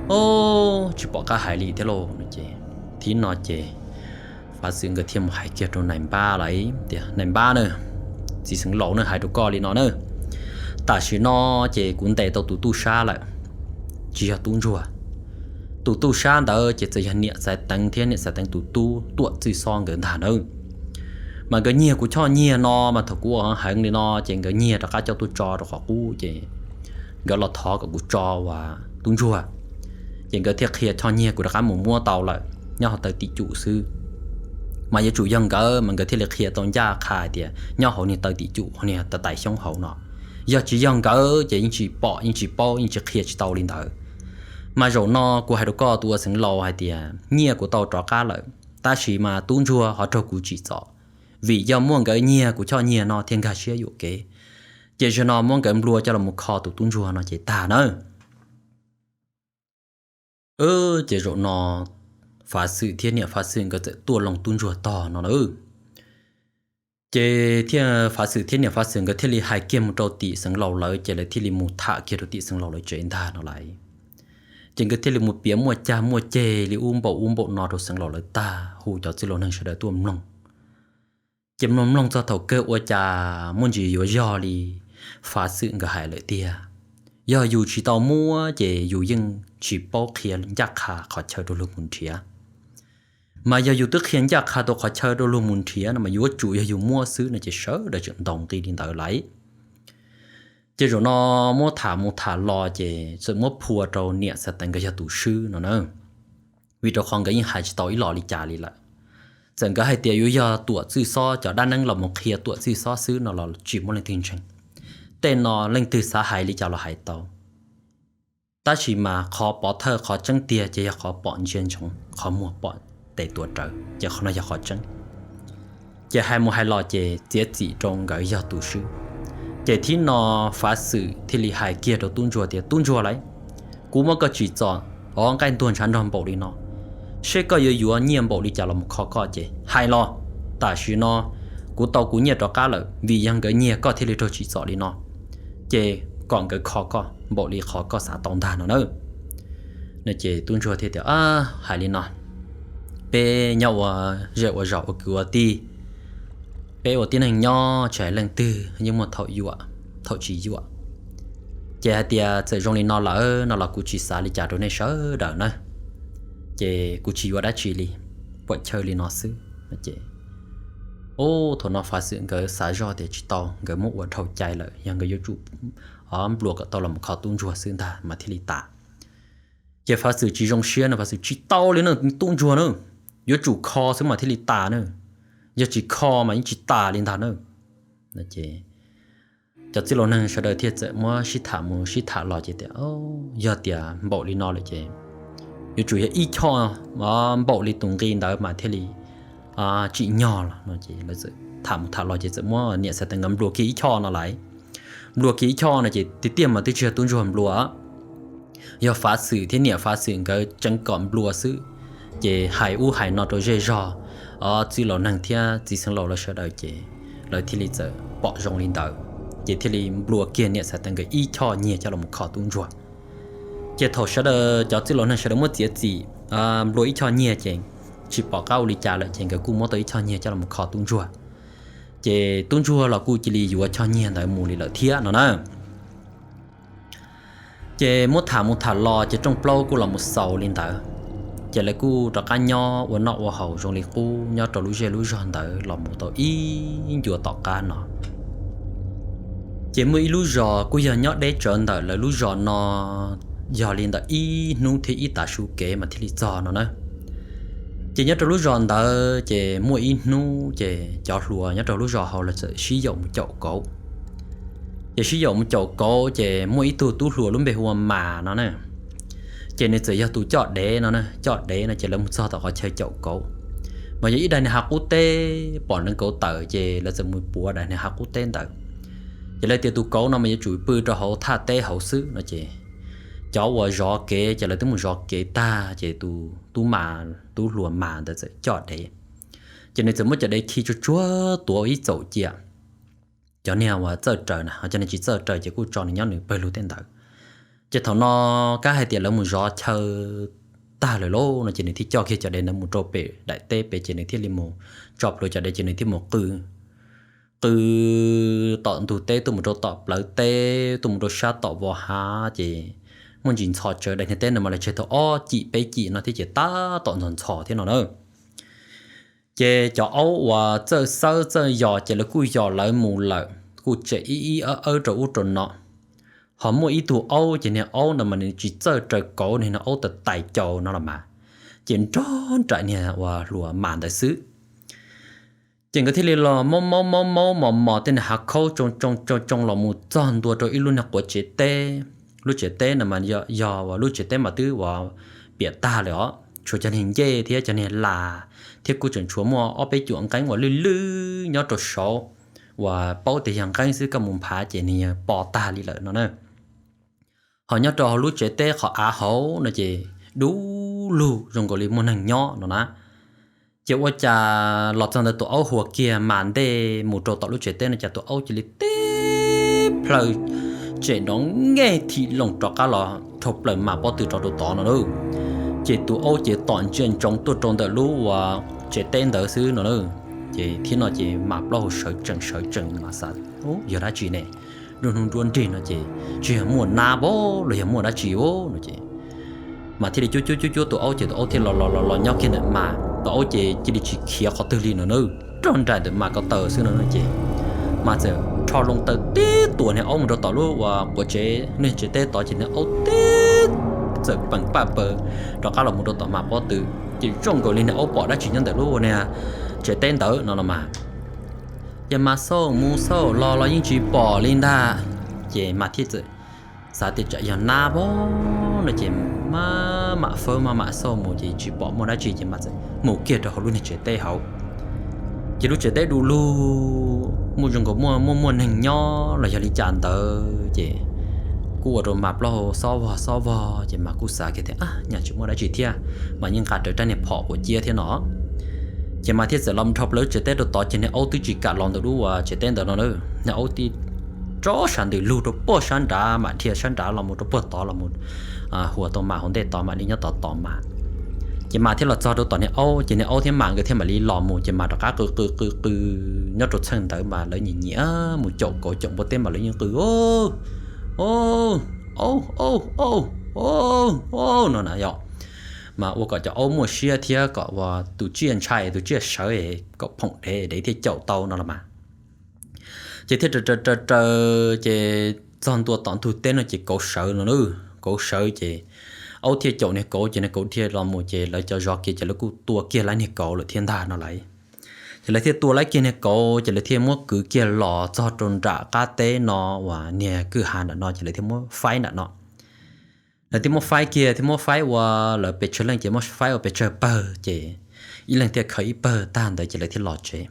O, tsis pom qab hais li thiab lauj no ces, thib no ces Fav Xwm nkawd thiaj mus hais kiag rau Nais Npab lawm tias, Nais Npab na, txiv xeev laus na hais rau koj li no na, tam sim no ces kuv ntes tau tus tub sab lawm, tsis yog tub ntsuag. Tus tub sab ntawd ces txawm yog niam Xaiv Teev thiab niam Xaiv Teev tus tub Tuam Txwj Xob nkawd ntag nawb. Mas nkawd nyiag kuv choj nyiag no mas thaum kuv ua heev li no ces nkawd nyiag rov qab coj tuaj tso rau qhov qub ces nkawd los thov kom kuv tso uas tub ntsuag. Ces nkawd thiaj qhia choj nyiag kuv rov qab mus muab tau lawm, nyob hauv taw tim cum xwb. Mas yuav tsum yog nkawd mas nkawd thiaj li qhia tau ncaj qha hais tias nyob hauv niag taw tim cum, niag taw tais xyoob hauv no. Yog tsis yog nkawd ces yeej tsis pom, yeej tsis paub, yeej tsis qhia tsis tau li ntawd. Mas zaum no kuv hais rau koj tus ua xeev laus hais tias nyiaj kuv tau rov qab lawm, tab sis mas tub ntsuag ho raug kuv tsim txom, vim yog muaj nkawd nyiag kuv choj nyiag no thiaj nkag siab yuam kev. Ces zaum no muab nkawd nplua coj los mus kho tus tub ntsuag no ces tag nawb. Ces zaum no Fav Xwm thiab niam Fav Xwm nkawd txawm tuaj loo tub ntsuag tog no lawm. Ces thiaj Fav Xwm thiab niam Fav Xwm nkawd thiaj li hais kiag mus rau tim xeev laus lawv, ces lawv thiaj li mus tham kiag rau tim xeev laus lawv tsev ntag no lawm. Ces nkawd thiaj li mus piav muaj cag muaj ceg li ub npaum ub npaum no rau xeev laus lawv tag, hu cov txwj laus neeg sawv daws tuaj mloog. Ces mloog mloog txog thaum kawg ua cas muaj ntsis yuav yog li Fav Xwm nkawd hais lawm tiag. Yog yus tsis tau muab ces yus yeej tsis paub qhia ncaj qha qhov chaw rau luag mus nrhiav. Mas yog yus twb qhia ncaj qha tau qhov chaw rau luag mus nrhiav no mas yuav tsum yog yus muab xwb no ces sawv daws tseem ntaus nqi li ntawd lawm. Ces zaum no muab tham mus tham los ces txawm muab phua rau niam Xav Teev nkawd yog tus swb no na. Vim rau qhov nkawd yeej hais tsis tau ib los li cas li lawm. Txawm nkawd hais tias yuav yog tuam txwj xob cov dab neeb los mus qhia tuam txwj xob xwb no los tsis muaj leej twg ntseeg. Tej no leej twg xav hais li cas los hais tau. Tab sis mas qhov pov thawj qhov tseeb tiag ces yog qhov pom ntsia ntsoov, qhov muag pom tes tuav rawv, ces qhov no yog qhov tseeb. Ces hais mus hais los ces txiav txim rau nkawd yog tus swb. Ces thib no Fav Xwm thiaj li hais kiag rau tub ntsuag tias, Tub ntsuag lauj, kuv muab koj tsim txom, o, nqaij ntuag ntshav nrog npaum li no, seb koj yuav yuav nyiaj npaum li cas los mus kho koj ces hais los. Tam sim no kuv tau kuv nyiaj rov qab lawm, vim yog nkawd nyiag koj thiaj li raug tsim txom li no, ces kom nkawd kho koj npaum li qhov koj xav tau ntag no na. No ces tub ntsuag thiaj tias, Hais li no, peb nyob ua zej ua zos ua kwv ua tij, peb ua tib neeg nyob tsis hais leej twg yeej muaj thaum yuam, thaum tsis yuam. Ces hais tias txawm zoo li no lawm no los kuv tsis xav li cas rau nej sawv daws na, ces kuv tsis yuav dab tsi li, puam chawj li no xwb. Ces thaum no Fav Xwm nkawd xav zoj tias tsis tau, nkawd muab ua dhau cai lawm, yog nkawd yuav tsum nplua kom tau los mus kho tub ntsuag xwb ntag mas thiaj li tas. Ces Fav Xwm tsis zoo siab no, Fav Xwm, Tsis tau li na, tub ntsuag na, yuav tsum kho xwb mas thiaj li tas na, yog tsis kho mas yeej tsis tas li ntag na. Cov txwj laus neeg sawv daws thiaj txawm muab sib tham mus sib tham los ces tias, Yog tias npaum li no lawm ces yuav tsum yog ib choj npaum li tus nqi ntawd mas thiaj li tsim nyog los no. Ces lawv txawm tham mus tham los ces txawm muab niam Xav Teev nkawd nplua kiag ib choj no lawm. Nplua kiag ib choj no ces tiag tiag mas twb tsis yog tub ntsuag nplua, yog Fav Xwm thiab niam Fav Xwm nkawd tseev kom nplua xwb. Ces hais ub hais no rau zej zog, o, txwj laus neeg thiab txiv xeev laus lawv sawv daws ces lawv thiaj li txawm pom zoo li ntawd, ces thiaj li nplua kiag niam Xav Teev nkawd ib choj nyiag coj los kho tub ntsuag. Ces thaum sawv daws cov txwj laus neeg sawv daws muab txiav txim nplua ib choj nyiag ces tsis pom qab ua li cas lawm ces nkawd kuj muab tau ib choj nyiag coj los kho tub ntsuag. Ces tub ntsuag los kuj cia li yuav choj nyiag ntawd mus li lawm thiab no na. Ces muab tham mus tham los ces rooj plaub kuj los mus xaus li ntawd. Ces lawv kuj rov qab nyob ua noj ua haus zoo li qub nyob rau lub zej lub zog ntawd los mus tau ib ncua tom qab no. Ces muaj ib lub zos kuj yog nyob deb tsawv ntawm lawv lub zos no, yog li ntawm ib hnub thiab ib tav su kev mas thiaj li txog no na. Ces nyob rau lub zos ntawd ces muaj ib hnub ces cov hluas nyob rau lub zos hauv lawv txawm sib yaum mus caum kauv. Ces sib yaum mus caum kauv ces muaj ib tug tub hluas lub npe hu ua Mas no na. Ces nws txawm yog tus coj dev no, coj dev no ces lawv mus txog tom qhov chaw caum kauv, mas yog ib daim niag hav qub teb pom neev kauv tawm ces lawv txawm mus puav daim niag hav qub teb ntawd. Ces lawv tias tus kauv no mas yuav tsum pw rau hauv thaj teb hauv xwb no ces cov uas zov kev ces lawv twb mus zov kev tag ces tus tub Mas, tub hluas Mas ntawd txawm coj dev. Ces nws txawm muab cov dev khi tsuag tsuag tuav ib txaum cia. Cov niag uas txawj raws na, cov niag tsis txawj raws ces kuj tso nws nyob nws pawg lug tej ntawd. Ces thaum no kab hais tias lawv mus zov chaw tag lawm lauj no ces nws thiaj coj kiag cov dev ntawd mus rau pem daim teb pem ces nws thiaj li mus tso plhuav cov dev ces nws thiaj mus qw, qw tom ntug teb tuaj mus rau tom plawv teb tuaj mus rau sab tom vos hav ces muaj ntsis ntxhov tsawv, daim niag teb ntawd mas lawv tseg tau ob cim peb cim no thiab ces tab tom ntxhov ntxhov thiab no na. Ces cov aub uas txawj xawb txawj yos ces lawv kuj yos lawv mus lawm, kuj tsem ib ib awb awb rau ub rau no. Ho muaj ib tug aub ces niag aub ntawd mas nws tsis txawj raws kauv, niag aub tais tais caus no los mas, ces nrog nraim niag uas hluas Mas ntawd xwb. Ces nkawd thiaj li los maub maub maub maub mos mos tej niag hav khaub tsoo tsoo tsoo tsoo los mus txog ntua rau ib lub niag quav tsev teb. Lub tsev teb no mas yog uas lub tsev teb mas twb uas piam tag lawm os, tshuav cov niag ncej thiab cov niag las thiab kuj tseem tshuav muaj ob peb cuam nqeeb uas lwj lwj nyob rau saud uas paub tias yog nqeeb xwb, koj mus nphav ces nws yog po tag li lawm no na. Ho nyob rau hauv lub tsev teb qhov av hauv no ces dub lug zoo nkaus li muaj neeg nyob no na. Ces ua cas los txog ntawd tus aub huas kiag Mas ntej mus rau tom lub tsev teb no cas tus aub cia li tib plhaw tsem nrov nkeeg thim loos rov qab los dhau plaws Mas pob tw rov rau tod no na. Ces tus aub ces tom ntsia ntsoov tuaj rau ntawm lub uas tsev teb ntawd xwb no na. Ces thiab no ces Mas plaub hau sawv tsees sawv tsees, Mas xav, Yog dab tsi ne? Nruab hnub nruab nrig no ces tsis yog muaj nab pab los yog muaj dab tsi os no ces Mas thiaj li cuab cuab cuab cuab tus aub ces tus aub thiaj los los los los nyob kiag ntawm Mas. Tus aub ces cia li tsis khiav qhov twg li no na, rau nraim ntawm Mas ko taw xwb no ces Mas txawm rho loo taw tib tuam niag aub mus rau tom lub uas quav tsev, niag tsev teb tod ces niag aub tib txawm peem paj paws rov qab los mus rau tom Mas pob tw. Ces zoo nkaus li niag aub pom dab tsi nyob ntawm lub ua niag tsev teb ntawd no los mas. Ces Mas xauj mus xauj los los yeej tsis pom li ntag. Ces Mas thiaj txawm xav tias tsam yog nab pab no ces Mas mam fawb Mas mam xauj mus ces tsis pom muaj dab tsi ces Mas txawm mus kiag rau hauv lub niag tsev teb hauv. Ces lub tsev teb du lug, muaj zoo nkaus muaj muaj muaj neeg nyob los yog li cas ntawd ces kuj ua rau Mas plaub hau xob vog xob vog ces Mas kuj xav kiag tias, Ab, nyaj tsis muaj dab tsi thiab, Mas yeej nqa rawv rab niag phom quav ciab thiab no. Ces Mas thiaj txawm los dhau plaws lub tsev teb rau tod ces niag aub twb tsis kam los ntawm lub uas tsev teb ntawd no na. Niag aub tib rov sab ntws lug rau puag sab nrad, mam dhia sab nrad los mus rau puag tod los mus huas tau Mas hauv ntej tod, Mas li nyob tod tos Mas. Ces Mas thiaj los txog rau tom niag aub ces niag aub thiab Mas nkawd thiaj mam li los mus ces Mas rov qab qw qw qw qw nyob rau txheej ntawd mas lawv nyiam nyiam mus caum kauv caum npua teb mas lawv yeej qw, Aub, aub, aub, aub, aub, no na yom. Mas ua kom cov aub muaj siab thiab kom ua tus tsiaj ntshai tus tsiaj sawv kom phoom dev dev thiaj caum tau no los mas. Ces thiaj raws raws raws ces txog ntua tom ntug teb no ces kauv sawv no na, kauv sawv ces aub thiaj caum niag kauv ces niag kauv dhia los mus ces lawv cov zov kiag ces lawv kuj tua kiag lawv niag kauv lawm thiab ntag no lauj. Ces lawv thiaj tua lawv kiag niag kauv ces lawv thiaj muab kwv kiag los txog rau nram qab teb no uas niag kwj ha nram no ces lawv thiaj muab faib nram no. Lawv thiaj muab faib kiag thiaj muab faib ua lawv pes tsawg leej ces muab faib ua pes tsawg pawg ces ib leeg thiaj khaws ib pawg tag ntawd ces lawv thiaj los tsev.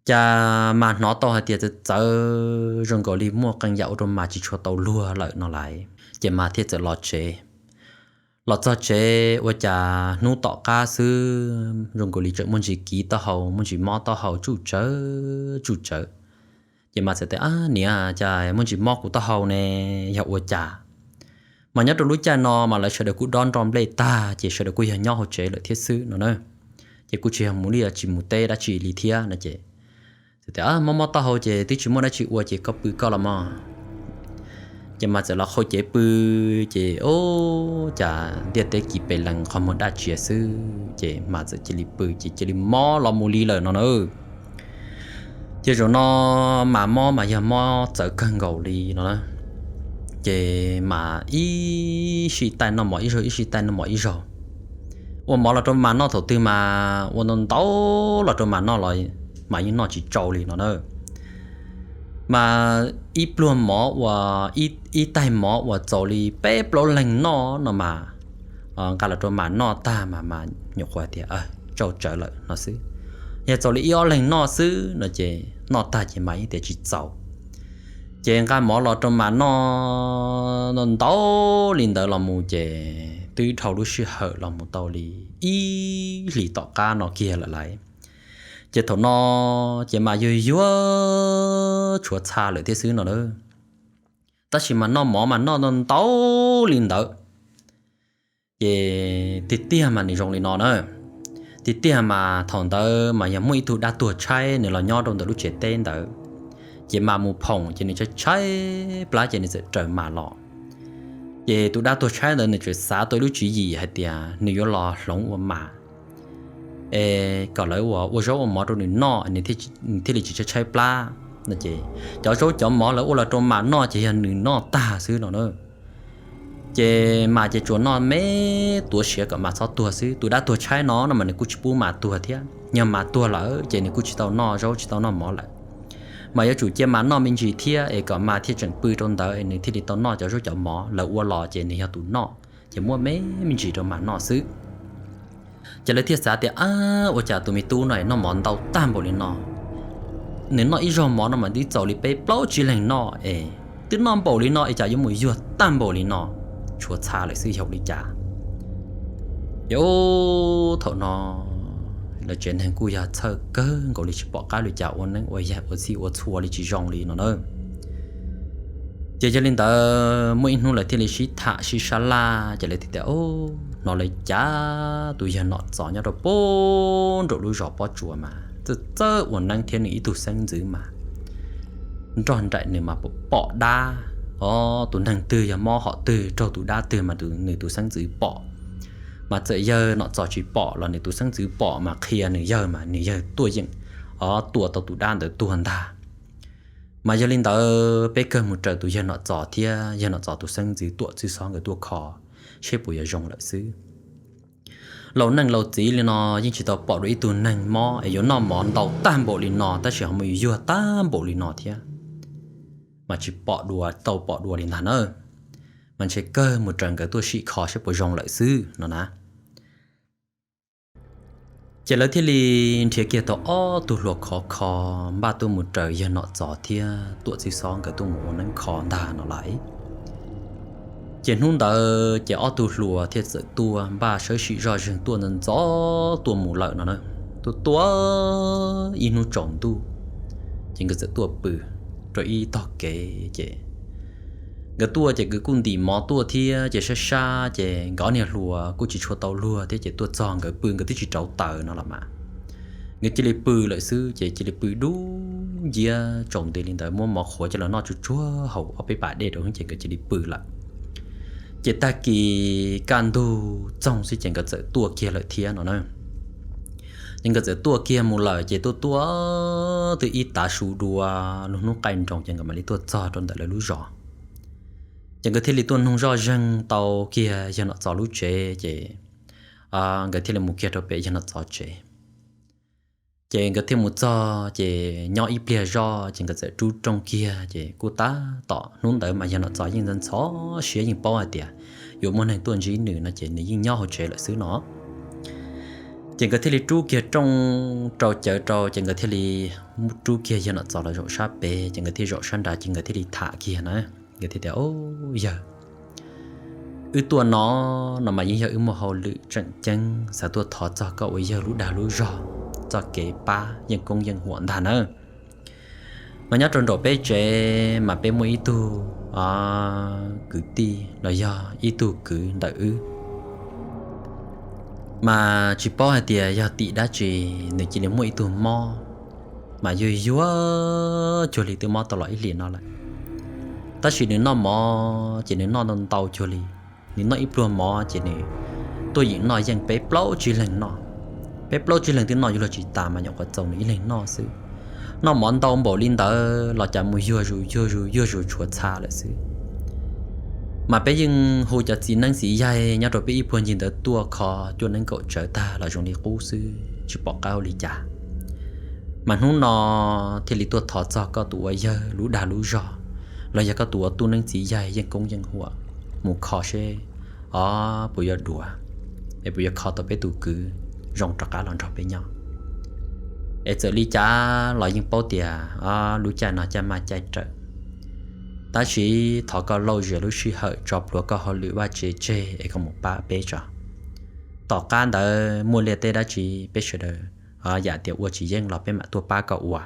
Cas Mas hnov tau hais tias txawv txawv zoo nkaus li muaj qee yam ua rau Mas tsis tshua tau luag lawm no lauj, ces Mas thiaj txawm los tsev. Los txog tsev ua cas hnub tom qab xwb zoo nkaus li tseem muaj ntsis kiv taub hau muaj ntsis mob taub hau tsuj tsawv tsuj tsawv. Ces Mas txawm tias, Ab niam, cas muaj ntsis mob kuv taub hau ne, yog ua cas? Mas nyob rau lub caij no mas lawv sawv daws kuj dob nroj nplej tag ces sawv daws kuj yog nyob hauv tsev lawm thiab xwb no na. Ces kuj tsis yog mus li tsis mus teb dab tsi li thiab no ces, Mob mob taub hau ces twb tsis muaj dab tsi ua ces koj pw koj los mog. Ces Mas txawm los qhau cev pw, ces ub cas ntiaj teb kis pes lees qhov muag daj tsias xwb ces Mas txawm cia li pw ces cia li mob los mus li lawm no na. Ces zaum no Mas mob mas yog mob txawv kawg nkaus li no. Ces Mas ib sij taij noj mov ib zaug ib sij taij noj mov ib zaug. Ua mov los rau Mas noj thaum twg mas ua ntau ntau los rau Mas noj los Mas yeej noj tsis tsau li no na. Mas ib pluag mov uas, ib taig mov uas txaus li peb plaub leeg noj no mas, nqa los rau Mas noj tag mas Mas nyuam qhuav tias tsau tsawv lawm no xwb. Yog txaus li ib ob leeg noj xwb no ces noj tag ces Mas yeej tias tsis txaus. Ces nqa mov los rau Mas noj ntau li ntawd los mus ces twb dhau lub sij hawm los mus tau li ib hlis tom qab no kiag lawm lauj. Ces thaum no ces Mas yuag yuag tshuav txha lawm thiab xwb no na. Tab sis mas noj mov mas noj ntau li ntawd. Ces tiag tiag mas nws zoo li no na. Tiag tiag mas thaum ntawd mas yog muaj ib tug dab tuag tshaib nws los nyob rau ntawm lub tsev teb ntawd. Ces Mas mus phoom ces nws tshaib tshaib plab ces nws txawm raws Mas los. Ces tus dab tuag tshaib ntawd nws txawm xav tau ib lub tswv yim hais tias nws yuav los hloov ua Mas es kom lawv ua zaub ua mov rau nws noj, nws thiaj li tsis tshaib tshaib plab no. Ces cov zaub cov mov lawv ua los rau Mas noj ces yog nws noj tag xwb no na. Ces Mas ces tsuas noj me tuav siav kom Mas txhob tuag xwb. Tus dab tuag tshaib no no mas nws kuj tsis pub Mas tuag thiab, yog Mas tuag lawm ces nws kuj tsis tau noj zaub tsis tau noj mov lawm. Mas yuav tsum cia Mas noj me ntsis thiab es kom Mas thiaj tseem pw rau ntawd es nws thiaj li tau noj cov zaub cov mov lawv ua los ces nws yog tus noj, ces muab me me ntsis rau Mas noj xwb. Ces lawv thiaj xav tias, Ab, ua cas tus me tub no noj mov ntau tag npaum li no? Nws noj ib zaug mov no mas twb txaus li peb plaub tsib leeg noj es twb noj npaum li no es cas yuav mus yuag tag npaum li no, tshuav txha lawm xwb yog li cas? Ces ub, thaum no lawv tsev neeg kuj yog txhawj kawg nkaus li tsis pom qab li cas ua neeb ua yaig ua txhij ua txhua li tsis zoo li no na. Ces yog li ntawd muaj ib hnub lawv thiaj li sib tham sib sab laj ces lawv thiaj tias, Hnov lawv cav tus yawg Nom Txos nyob rau pem nraum lub zos Pob Tsuas mas txawj txawj ua neeb thiab nws ib tug xeeb ntxwv mas nroj nraim nws mas pom dab. Os, tus neeg twg yog mob hom twg raug tus dab twg mas nws tus xeeb ntxwv pom. Mas txawm yawg Nom Txos tsis pom los nws tus xeeb ntxwv pom mas qhia nws yawg mas nws yawg tuaj yeem, os, tua tau tus dab ntawd tuag ntag. Mas yog li ntawd peb kawg mus raws tus yawg Nom Txos thiab yawg Nom Txos tus xeeb ntxwv Tuam Txwj Xob nkawd tuaj kho seb puas yuav zoo lawm xwb. Laus neej laus txiv li no yeej tsis tau pom dua ib tug neeg mob es yuav noj mov ntau tag npaum li no tab sis ho mus yuag tag npaum li no thiab. Mas tsis pom dua, tau pom dua li ntag na. Mas ntshe kawg mus raws nkawd tuaj sim kho seb puas zoo lawm xwb no na. Ces lawv thiaj li nrhiav kiag tau ob tug hluas khov kho npaj tuaj mus raws yawg Nom Txos thiab Tuam Txwj Xob nkawd tuaj mus ua neeb kho ntag no lais. Ces hnub ntawd ces ob tug hluas thiaj txawm tuaj npaj sawv sim zoj zeeg tuaj ntxov ntxov tuaj mus lawm no na. Tuaj tuaj ib hnub tsaus ntuj, ces nkawd txawm tuaj pw rau ib tog kev ces nkawd tuaj ces nkawd kuj ntim mov tuaj thiab ces sab sab ces nkawd ob niag hluas kuj tsis tshua tau luag thiab ces tuaj txog nkawd pw nkawd twb tsis rauv taws no los mas nkawd cia li pw lawm xwb ces cia li pw dub nciab tsaus nti li ntawd muab mov qhuav coj los noj tsuag tsuag haus ob peb pas dej rau ces nkawd cia li pw lawm. Ces tag kis kaj ntug txoog xwb ces nkawd txawm tuaj kiag lawm thiab no na. Ces nkawd txawm tuaj kiag mus lawm ces tuaj tuaj twb ib tav su dua lub hnub qaij nroos ces nkawd mam li tuaj txog rau ntawm lawv lub zos. Ces nkawd thiaj li tuaj noog zoj zeeg tau kiag yawg Nom Txos lub tsev ces nkawd thiaj li mus kiag rau pem yawg Nom Txos tsev. Ces nkawd thiaj mus txog ces nyob ib pliag zoj ces nkawd txawm rub rooj kiag ces kuj tab tom hnub ntawd mas yawg Nom Txos yeej ntxhov siab yeej paub hais tias yuav muaj neeg tuaj ntsib nws no ces nws yeej nyob hauv tsev lawm xwb no. Ces nkawd thiaj li rub kiag rooj rau cawv rau ces nkawd thiaj li rub kiag yawg Nom Txos los zaum sab pem ces nkawd thiaj zaum sab nrad ces nkawd thiaj li tham kiag na. Nkawd thiaj tias, Yawg, wb tuaj no, no mas yeej yog wb muaj hauj lwm tseem ceeb xav tuaj thov txog koj ua yawg lub dag lub zog, txoj kev pab yeej koob yeej huam ntag nawb. Mas nyob rau nraum peb tsev mas peb muaj ib tug kwv tij los yog ib tug kwv ntawm wb, mas tsis paub hais tias yog tim dab tsi nws cia li muaj ib tug mob, mas yuag yuag cuag li twb mob tau los ib hlis no lawm. Tab sis nws noj mov ces nws noj ntau cuag li, nws noj ib pluag mov ces nws tuaj yeem noj yeej peb plaub tsib leeg noj. Peb plaub tsib leeg twb noj yuav luag tsis tas mas nyuam qhuav txaus nws ib leeg noj xwb. Noj mov ntau npaum li ntawd los cas mus yuag zus yuag zus yuag zus tshuav txha lawm xwb. Mas peb yeej hu cov txiv neeb txiv yaig nyob rau peb ib puag ncig ntawd tuaj kho cuaj neeb kaum tsawv tag los zoo li qub xwb tsis pom qab ua li cas. Mas hnub no thiaj li tuaj thov txog koj tus ua yawg lub dag lub zog, los yog koj tus ua tub neeb txiv yaig yeej koob yeej huam, mus kho seb, o, puas yuav duav, es puas yuav kho tau peb tus kwv zoo rov qab los nrog peb nyob. Es txawm li cas los yeej paub tias, o, lub caij no caij maj caij rawm, tab sis thov koj lauj zias lub sij hawm tso plhuav koj hauj lwm vaj tsev tseg es koj mus pab peb tso. Tom qab ntawd muaj liaj teb dab tsi peb sawv daws yam tias ua tsis yeej los peb mam tuaj pab koj ua.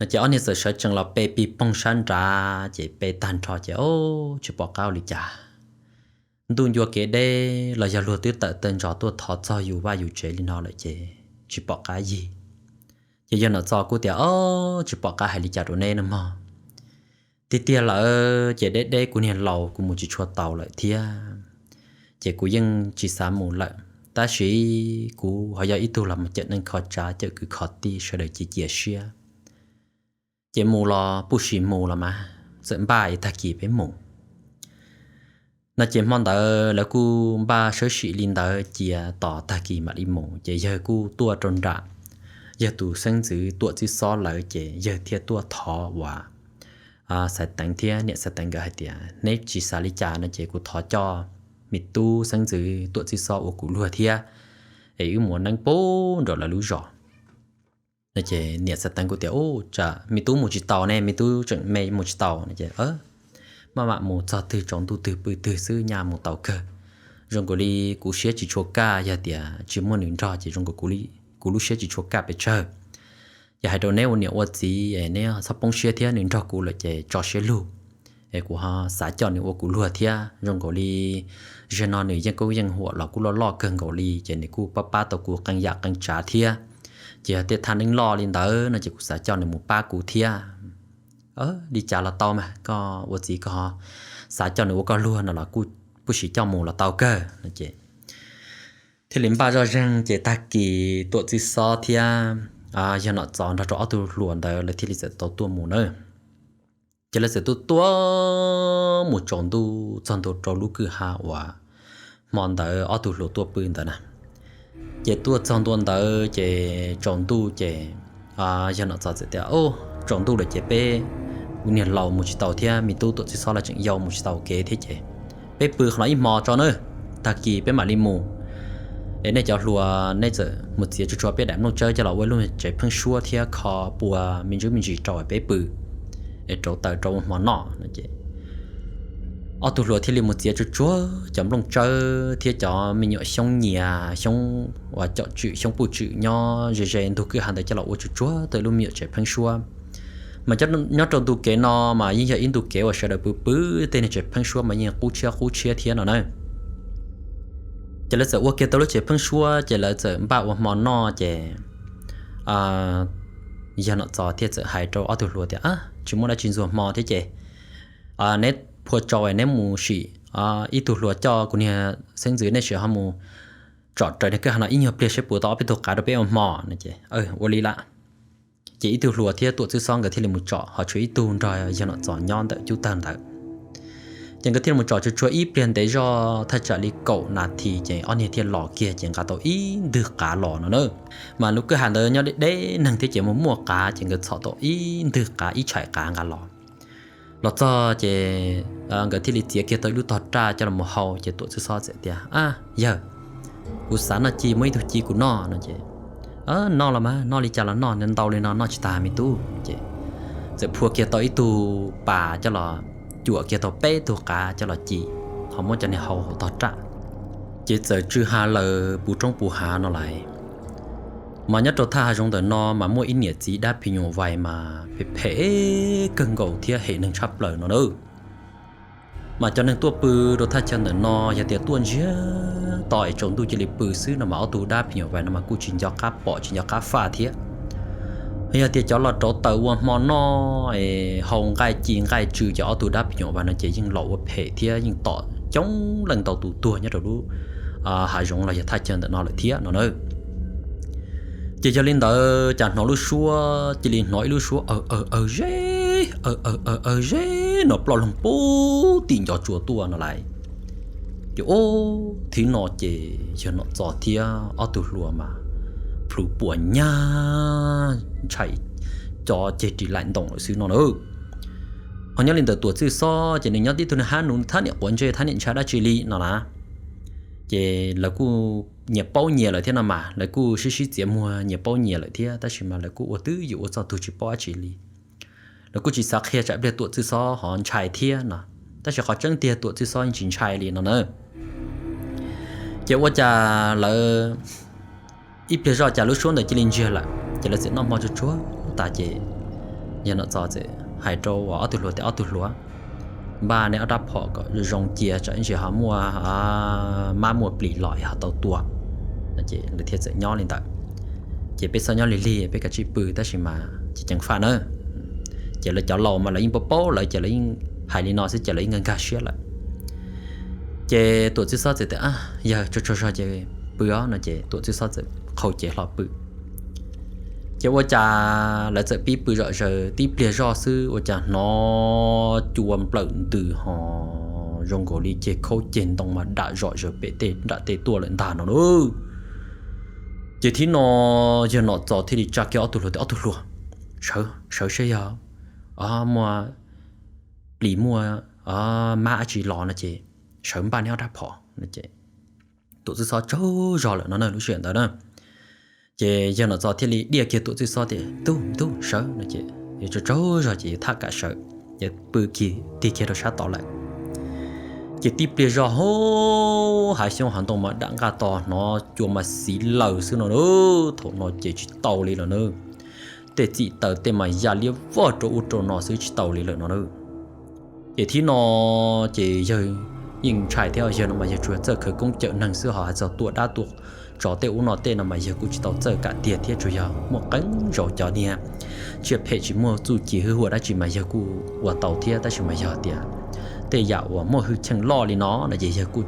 No ces ob niag txawm sawv tsees los pe pig poog sab nrad ces pe tag nrho ces, o, tsis pom qab ua li cas. Ntuj ncua kev deb los yog luag twb tawm tawg ntsos tuaj thov txog yus vaj yus tsev li no lawm ces tsis pom qab yig. Ces yawg Nom Txos kuj tias, o, tsis pom qab hais li cas rau neb no mog. Tiag tiag lawm ces deb deb kuv niag laus kuv mus tsis tshua tau lawm thiab, ces kuv yeej tsis xav mus lawm. Tab sis kuv ho yog ib tug los cawm neej kho tsav cawm kwv kho tij sawv daws cia cia siab, ces mus los puj sim mus los mas txawm npaj es tag kis peb mus. No ces hmo ntawd lawv kuj npaj sawb sim li ntawd cia tos tag kis mam li mus ces yawg kuj tuaj rau nram yawg tus xeeb ntxwv Tuam Txwj Xob lawv ces yawg thiaj tuaj thov uas Xaiv Teev thiab niam Xaiv Teev nkawd hais tias, neb tsis xav li cas no ces kuv thov coj me tub xeeb ntxwv Tuam Txwj Xob ua kuv luag thiab, es wb mus ua neeb pub nraum lawv lub zos. No ces niam Xaiv Teev kuj tias, u, tsam me tub mus tsis tau ne, me tub tseem me mus tsis tau no ces maj mam mus txog twg tsaus ntuj twg pw twg xwb nyaj mus tau kawg. Zoo nkaus li kuv siab tsis tshua kaj, yog tias tsis muaj nws nrog ces zoo nkaus kuv lub siab tsis tshua kaj pes tsawg. Ces hais rau neb ua niam ua txiv es neb txhob poob siab thiab, nws nrog kuv lawm ces tso siab lug. Es kuv ho xav coj nws ua kuv luag thiab, zoo nkaus li zaum no nws yeej koob yeej huam los kuj loj loj kawg nkaus li, ces nws kuj pab pab tau kuv qee yam qee tsav thiab. Ces yog tej thaj neeb loj li ntawd no ces kuv xav coj nws mus pab kuv thiab. Li cas los tau mas, koj ua txiv koj xav coj nws ua koj luag no los kuj pub siv coj mus los tau kawg no ces thiaj li npaj zoj zeeg. Ces tag kis Tuam Txwj Xob thiab yawg Nom Txos nrog rau ob tug hluas ntawd lawv thiaj li txawm tau tuaj mus na. Ces lawv txawm tuaj tuaj mus tsaus ntuj txog ntua rau lub kwj ha uas hmo ntawd ob tug hluas tuaj pw ntawd na. Ces tuaj txog ntua ntawd ces tsaus ntuj ces yawg Nom Txos txawm tias, Tsaus ntuj lawm ces peb, kuv niag laus mus tsis tau thiab, me tub Tuam Txwj Xob los tseem yau mus tsis tau kev thiab ces peb pw qhov no ib hmo tso na, tag kis peb mam li mus. Es nej cov hluas nej txawm mus txiav tsuag tsuag peb daim nplooj tsawb coj los ua lub tsev pheeb suab thiab kho pua me ntsis me ntsis rau peb pw es rauv taws rau ua hmo noj no ces ob tug hluas thiaj li mus txiav tsuag tsuag cov nplooj tsawb thiab cov me nyuam xyoob nyias, xyoob uas com tswm xyoob puj tswm nyob ze ze ntug kwj ha ntawd coj los ua tsuag tsuag tau lub me nyuam tsev pheeb suab. Mas nyob rau ntu kev no mas yeej yog ib ntu kev uas sawv daws pw pw tej niag tsev pheeb suab mas yeej qub tshiab qub tshiab thiab no na. Ces lawv txawm ua kiag tau lub tsev pheeb suab ces lawv txawm npaj ua hmo noj ces yawg Nom Txos thiaj txawm hais rau ob tug hluas tias, Tsis muaj dab tsi ntxuag hmo thiab ces neb phua tsau es neb mus sim ib tug hluas coj kuv niag xeeb ntxwv, nej sim ho mus tsom raws niag kwj ha no ib nyuag pliag seb puas tau ob peb tug qav rau peb ua hmo no ces, Ua li lawm. Ces ib tug hluas thiab Tuam Txwj Xob nkawd thiaj li mus tsom, ho tshuav ib tug nrog yawg Nom Txos nyob ntawm cub tawg ntawd. Ces nkawd thiaj li mus tsom tsuag tsuag ib pliag ntev zoj thaj tsam li kaum nas this ces ob niag thiaj los kiag ces nqa tau ib ntwg qav los no na. Mas lub kwj ha ntawd nyob deb deb neeg thiab ces muaj muaj qav ces nkawd txhom tau ib ntwg qav ib tshais qav nqa los. Los txog ces nkawd thiaj li txiav kiag tau ib lub tog raj coj los hau ces Tuam Txwj Xob txawm tias, Yawg, kuv xav noj ci, muab ib tug ci kuv noj no ces, Noj los mas, noj li cas los noj, ntau li no noj tsis tas me tub. Ces txawm phua kiag tau ib tug pas coj los cuam kiag tau peb tug qav coj los ci, ho muab cov niag hau hauv tog raj. Ces txawm tsw ha lawm puv roob puv hav no lais. Mas nyob rau thaj hav zoov ntawm no mas muaj ib niam txiv dab phim nyuj vais mas phem phem kawg nkaus thiab hem neeg tshaj plaws no na. Mas cov neeg tuaj pw rau thaj chaw ntawm no yog tias tuaj ntsiag to es tsaus ntuj cia li pw xwb no mas ob tug dab phim nyuj vais no mas kuj tsis nco qab pom tsis nco qab faj thiab. Yog tias cov los rauv taws ua hmo noj es hau nqaij ci nqaij tsw ces ob tug dab phim nyuj vais no ces yeej los ua phem thiab yeej tom coob leej ntau tus tuag nyob rau lub hav zoov los yog thaj chaw ntawm no lawm thiab no na. Ces yog li ntawd cas hnov lub suab cia li hnov ib lub suab aw aw aw zeb, aw aw aw aw zeb no ploj loog pub tim ncov tsua tuaj no lais. Ces ub, thib no ces yawg Nom Txos thiab ob tug hluas mas plhu puas nyab ntshai cov ceg ris laim ntoos lawm xwb no na. Ho nyob li ntawm Tuam Txwj Xob ces nws nyob tib tug nws hab nus thab niam quav ntsej thab niam ntshai dab tsi li no na. Ces lawv kuj nyias paub nyias lawm thiab no mas lawv kuj sib sib txiav muag nyias paub nyias lawm thiab, tab sis mas lawv kuj ua twb yus ua txoj tug tsis paub dab tsi li. Lawv kuj tsis xav qhia tsam ib pliag Tuam Txwj Xob ho ntshai thiab no, tab sis qhov tseeb tiag Tuam Txwj Xob yeej tsis ntshai li no na. Ces ua cas lawv ib pliag zoj cas lub suab ntawd cia li ntsiag lawm, ces lawv txawm noj hmo tsuag tsuag tas ces yawg Nom Txos txawm hais rau ob tug hluas tias, Ob tug hluas, npaj neb ob rab phom kom zoo cia tsam ib ntsis ho muaj mab muaj plis los es ho tau tua. Lawv thiaj txawm nyob li ntawd. Ces peb txhob nyob lig lig, peb kav tsij pw tab sis mas tsis ceev faj na. Ces lawv cov laus mas lawv yeej paub paub lawv ces lawv yeej hais li no xwb ces lawv yeej nkag nkag siab lawm. Ces Tuam Txwj Xob txawm tias, Yawg, tsaug tsaug zog ces pw os no ces Tuam Txwj Xob txawm qhau cev hlo pw. Ces ua cas lawv txawm pib pw zom zaws tib pliag zoj xwb ua cas hnov cua nplawm ntws ho zoo nkaus li ceg khaub ceg ntoo mas dam zom zaws pem tej nram tej tuaj lawm ntag no lauj. Ces thib no yawg Nom Txos thiaj li tsa kiag ob tug hluas tias, Ob tug hluas, sawv, sawv seb yog muaj plis muaj mab dab tsi los no ces sawv npaj neb ob rab phom no ces Tuam Txwj Xob tsaug zog lawm no na, lub sij hawm ntawd na. Ces yawg Nom Txos thiaj li diaj kiag Tuam Txwj Xob tias, Tub, tub, sawv no ces tsaug tsaug zog ces yuav tham kam sawv, ces pw kiag tig kiag rau sab tod lawm. Ces tib pliag zog hauv hav xyoob hav ntoo mas dam nqaj to hnov cua mas xiv laws xwb no na. Thaum no ces tsis tau li lawm na. tej txim taws tej mas ya liab vog rau ub rau no xwb tsis tau li lawm no na. Ces thib no ces yawg yeej ntshai thiab, yawg no mas yawg tsuas txawj khawv koob cawm neeg xwb, ho hais txog tua dab tua tsov tej ub no tej no mas yawg kuj tsis tau txawj kam tiag thiab, tsuas yog muaj qee zaus cov niag tsiaj phem tsis muaj txuj ci hwj huam dab tsi mas yawg kuj ua tau thiab, tab sis mas yog tias tej yam uas muaj hwj chim loj li no no ces yawg kuj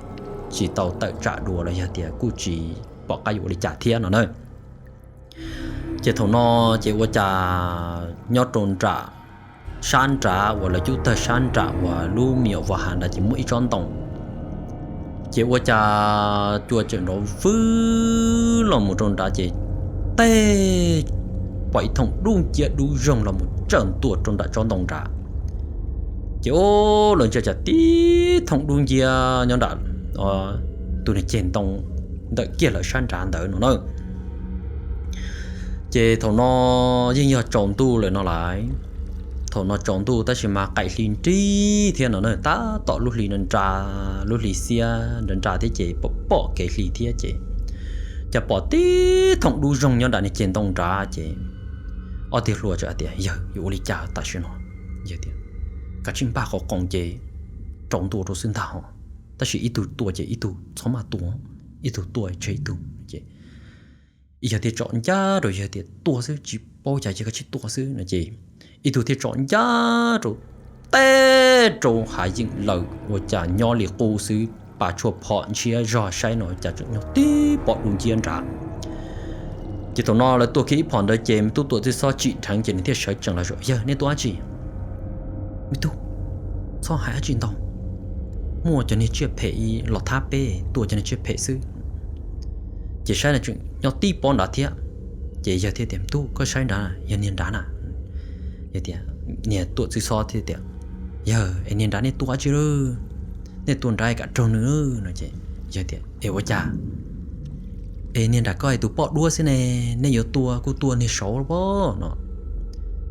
tsis tau tawm tsam dua los yog tias kuj tsis pom qab yuav ua li cas thiab no na. Ces thaum no ces ua cas nyob rau nram sab nrad uas lawv cub tawg sab nram uas lub me nyuam vos hav nrad ces muaj ib tsob ntoo. Ces ua cas cua tseem nrov vwb los mus rau nrad ces teb pom ib thooj dub nciab dub zoog los mus tsawm ntua rau nram tsob ntoo nrad. Ces lawv ntsia cas tib thooj dub nciab nyob nram tus niag ceg ntoo ntawm kiag lawv sab nrad ntawd no na. Ces thaum no yeej yog tsaus ntuj lawm no lawm. Thaum no tsaus ntuj tab sis mas qaim hli nrig thiab no na, tab tom lub hli no nra, lub hli xiab nra nra thiab ces pom pom kev hli thiab ces cas pom tib thooj dub zoog nyob nram niag ceg ntoo nrad ces ob tug hluas txawm hais tias, Yawg, yuav ua li cas tam sim no? Yawg tias, Kav tsij npaj qhov qoos ces tsaus ntuj rau xwb ntag ho, tab sis ib tug tua ces ib tug txhob maj tua, ib tug tua tseg ib tug. Ces yawg thiaj tsom ncaj rau, yawg tias, Tua xwb, tsis paub cas ces kav tsij tua xwb no ces ib tug thiaj tsom ncaj rau, teb rau hav yeem lawm ua cas nyob li qub xwb, pas tshuaj phom ntshiab zog saib no cas tseem nyob tib pob dub nciab nrad. Ces thaum no lawv tua kiag ib phom ntawd ces me tub Tuam Txwj Xob tsim dheev ces nws thiaj sawv tsees los, Yawg, nej tua dab tsi? Me tub, txhob hais dab tsi ntau, muaj cov niag tsiaj phem los thab peb, tua cov niag tsiaj phem xwb. Ces saib no tseem nyob tib pob nrad thiab. Ces yawg thiaj tias, Me tub, koj saib nrad, yog niag nrad na. Yog tias, niag Tuam Txwj Xob thiaj tias, Yawg, es niag nrad nej tua dab tsi lawm? Nej tua nrad kam raug nws no ces yawg tias, Es ua cas? Es niag nram koj es tus poj duab xwb ne, nej yuav tua kuj tua niag saud pob no.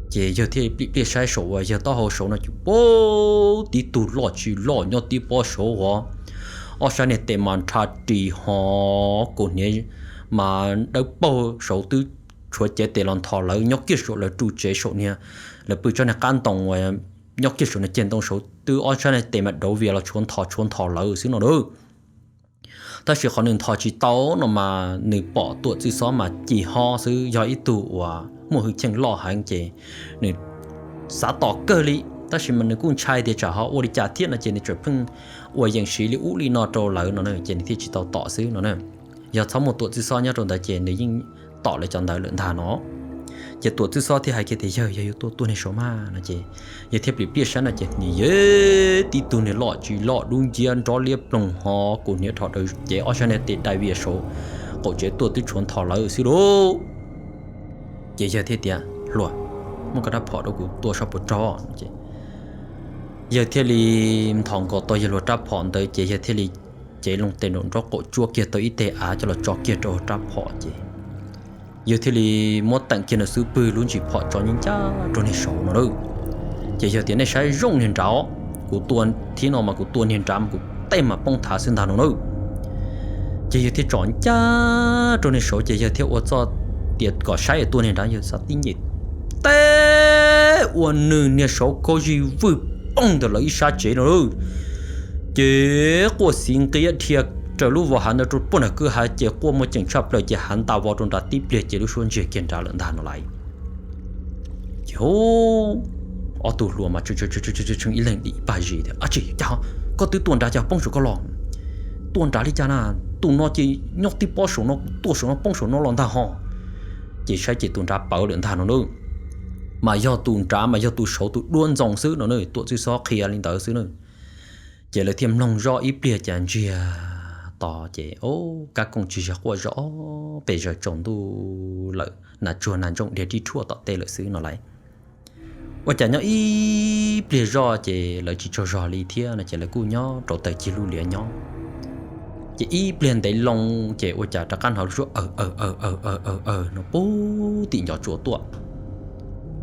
Ces yawg thiaj plim pliaj saib saum uas yawg taub hau saud no ces pom tib tug loj tsis loj nyob tib pob saud hov, ob sab niag tes mas nrhav ris hov, kaus hniav mas dawb paug saud twb tshuav cev tes los nthos lawv nyob kiag saum lawv ru tsev saum niag, lawv pw tsob niag qab ntoo uas nyob kiag saum niag ceg ntoo saud twb ob sab niag tes mas dawb vias los tshuav nthos tshuav nthos lawv xwb no na. Tab sis qhov nws nthos tsis tau no mas nws pom Tuam Txwj Xob mas ci ho xwb, yog ib tug uas muaj hwj chim loj heev ces nws xav tom kawg li, tab sis mas nws kuj ntshai tias tsam ho ua li cas thiab no ces nws tseem pheej ua yees siv li ub li no rau lawv no ces nws thiaj tsis tau tom xwb no na. Yog txhob muaj Tuam Txwj Xob nyob rau ntawd ces nws yeej tom lawv cov ntawd lawm ntag no. Ces Tuam Txwj Xob thiaj hais kiag tias, Yawg, yog yuav tua tuag niag saud mas no ces yawg thiaj plim pliaj saib no ces nws yog tib tug niag loj tsis loj dub nciab nrob liab ploog hov, kaus hniav rho daws cev ob sab niag tes dai vias saud qaum tsev tuaj twb tshuav nthos lawv xwb lauj. Ces yawg thiaj tias, Hluas, muab koj rab phom rau kuv tua saib puas rog. Yawg thiaj li nthos nkaus tau yawg hluas rab phom ntawd ces yawg thiaj li cev loo tes nraum nraub qaum tsuab kiag tau ib teg av coj los tso kiag rau rab phom ces yawg thiaj li muab teem kiag nws xub pwg lub ntsis phom tso ncaj ncaj rau niag saud no na. Ces yawg tias, Nej saib zoo niag nrad, kuv tua thib no mas kuv tua niag nrad mas kuv tej mas poob thav xwb ntag no na. Ces yawg thiaj tsom ncaj rau niag saud ces yawg thiaj ua txoj tias kom saib tua niag nrad, yawg xav tib nyem teb ua nws niag saud khaub zig vwg poog ntawm lawv ib sab tsev no lauj. Ces quaj xiv nqiab dhia raws lub vos hav ntawd rau puag nram kwj hav ces quaj muaj ceem tshaj plaws ces hav nta vos rau nrad tib pliag ces lub suab ntsiag kiag nrad lawm ntag no lauj. Ces ob tug hluas mas tshee ib leeg dim pag zis tias, Ab tsi, cas koj twb tua nrad cas poob saum koj los? Tua nrad li cas na? Tus no ces nyob tib pob saum no, tua saum no poob saum no los ntag ho. Ces saib ces tus nrad pawv lawm ntag no na. Mas yog tus nrad mas yog tus saud tus duab ntxoo xwb no na, Tuam Txwj Xob qhia li ntawd xwb na. Ces lawv thiaj mloog zoj ib pliag cas ntsiag to ces kab kooj tsis zog quaj zom pes zaws tsaus ntuj lawm, nas tsuag nas ntsooj dhia rib rhuaj tom tej lawm xwb no lauj. Ua cas nyob ib pliag zoj ces lawv tsis tsaug zog li thiab no ces lawv kuj nyob rau taws cig lub liav nyob. Ces ib pliag ntev loo ces ua cas rov qab hnov lub suab aws aws aws aws aws aws aws no puag tim ncov tsua tuaj.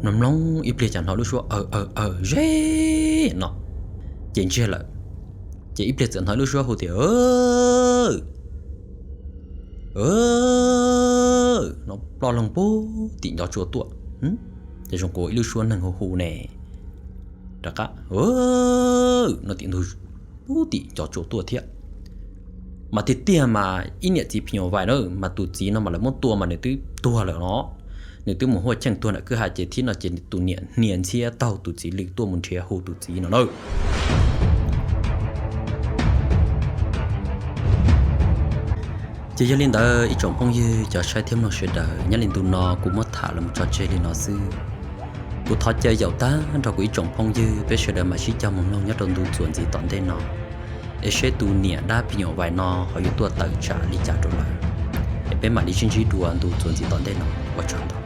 Mloog mloog ib pliag cas hnov lub suab aws aws aws ze no. Ces ntsiag lawm. Ces ib pliag txawm hnov lub suab hu tias, Aws, aws no ploj loog puag tim ncov tsua tuaj. Ces zoo nkaus ib lub suab neeg hu hu ne, rov qab no tim ntug, ub tim cov tsuas tuaj thiab. Mas tiag tiag mas ib niam txiv phim nyuj vais na, mas tus txiv no mas lawv muab tua mas nws twb tuag lawm no, nws twb mus huaj cheej tuag nram kwj ha ces thiab no ces tus niam hnia ntxhiab taug tus txiv lw tuaj mus nrhiav hu tus txiv no na. Ces yog li ntawd ib tsoom phooj ywg cov saib thiab mloog sawv daws, nyob li ntu no kuv muab tham los tso tseg li no xwb. Kuv thov caw yaum tag nrho kuv ib tsoom phooj ywg peb sawv daws mam sib cog mus mloog nyob rau ntu txuas ntxiv tom ntej no, es seb tus niam dab phim nyuj vais no ho yuav tuaj tawm tsam li cas rau lawv, es peb mam li sib ntsib dua ntu txuas ntxiv tom ntej no, ua tsaug ntau.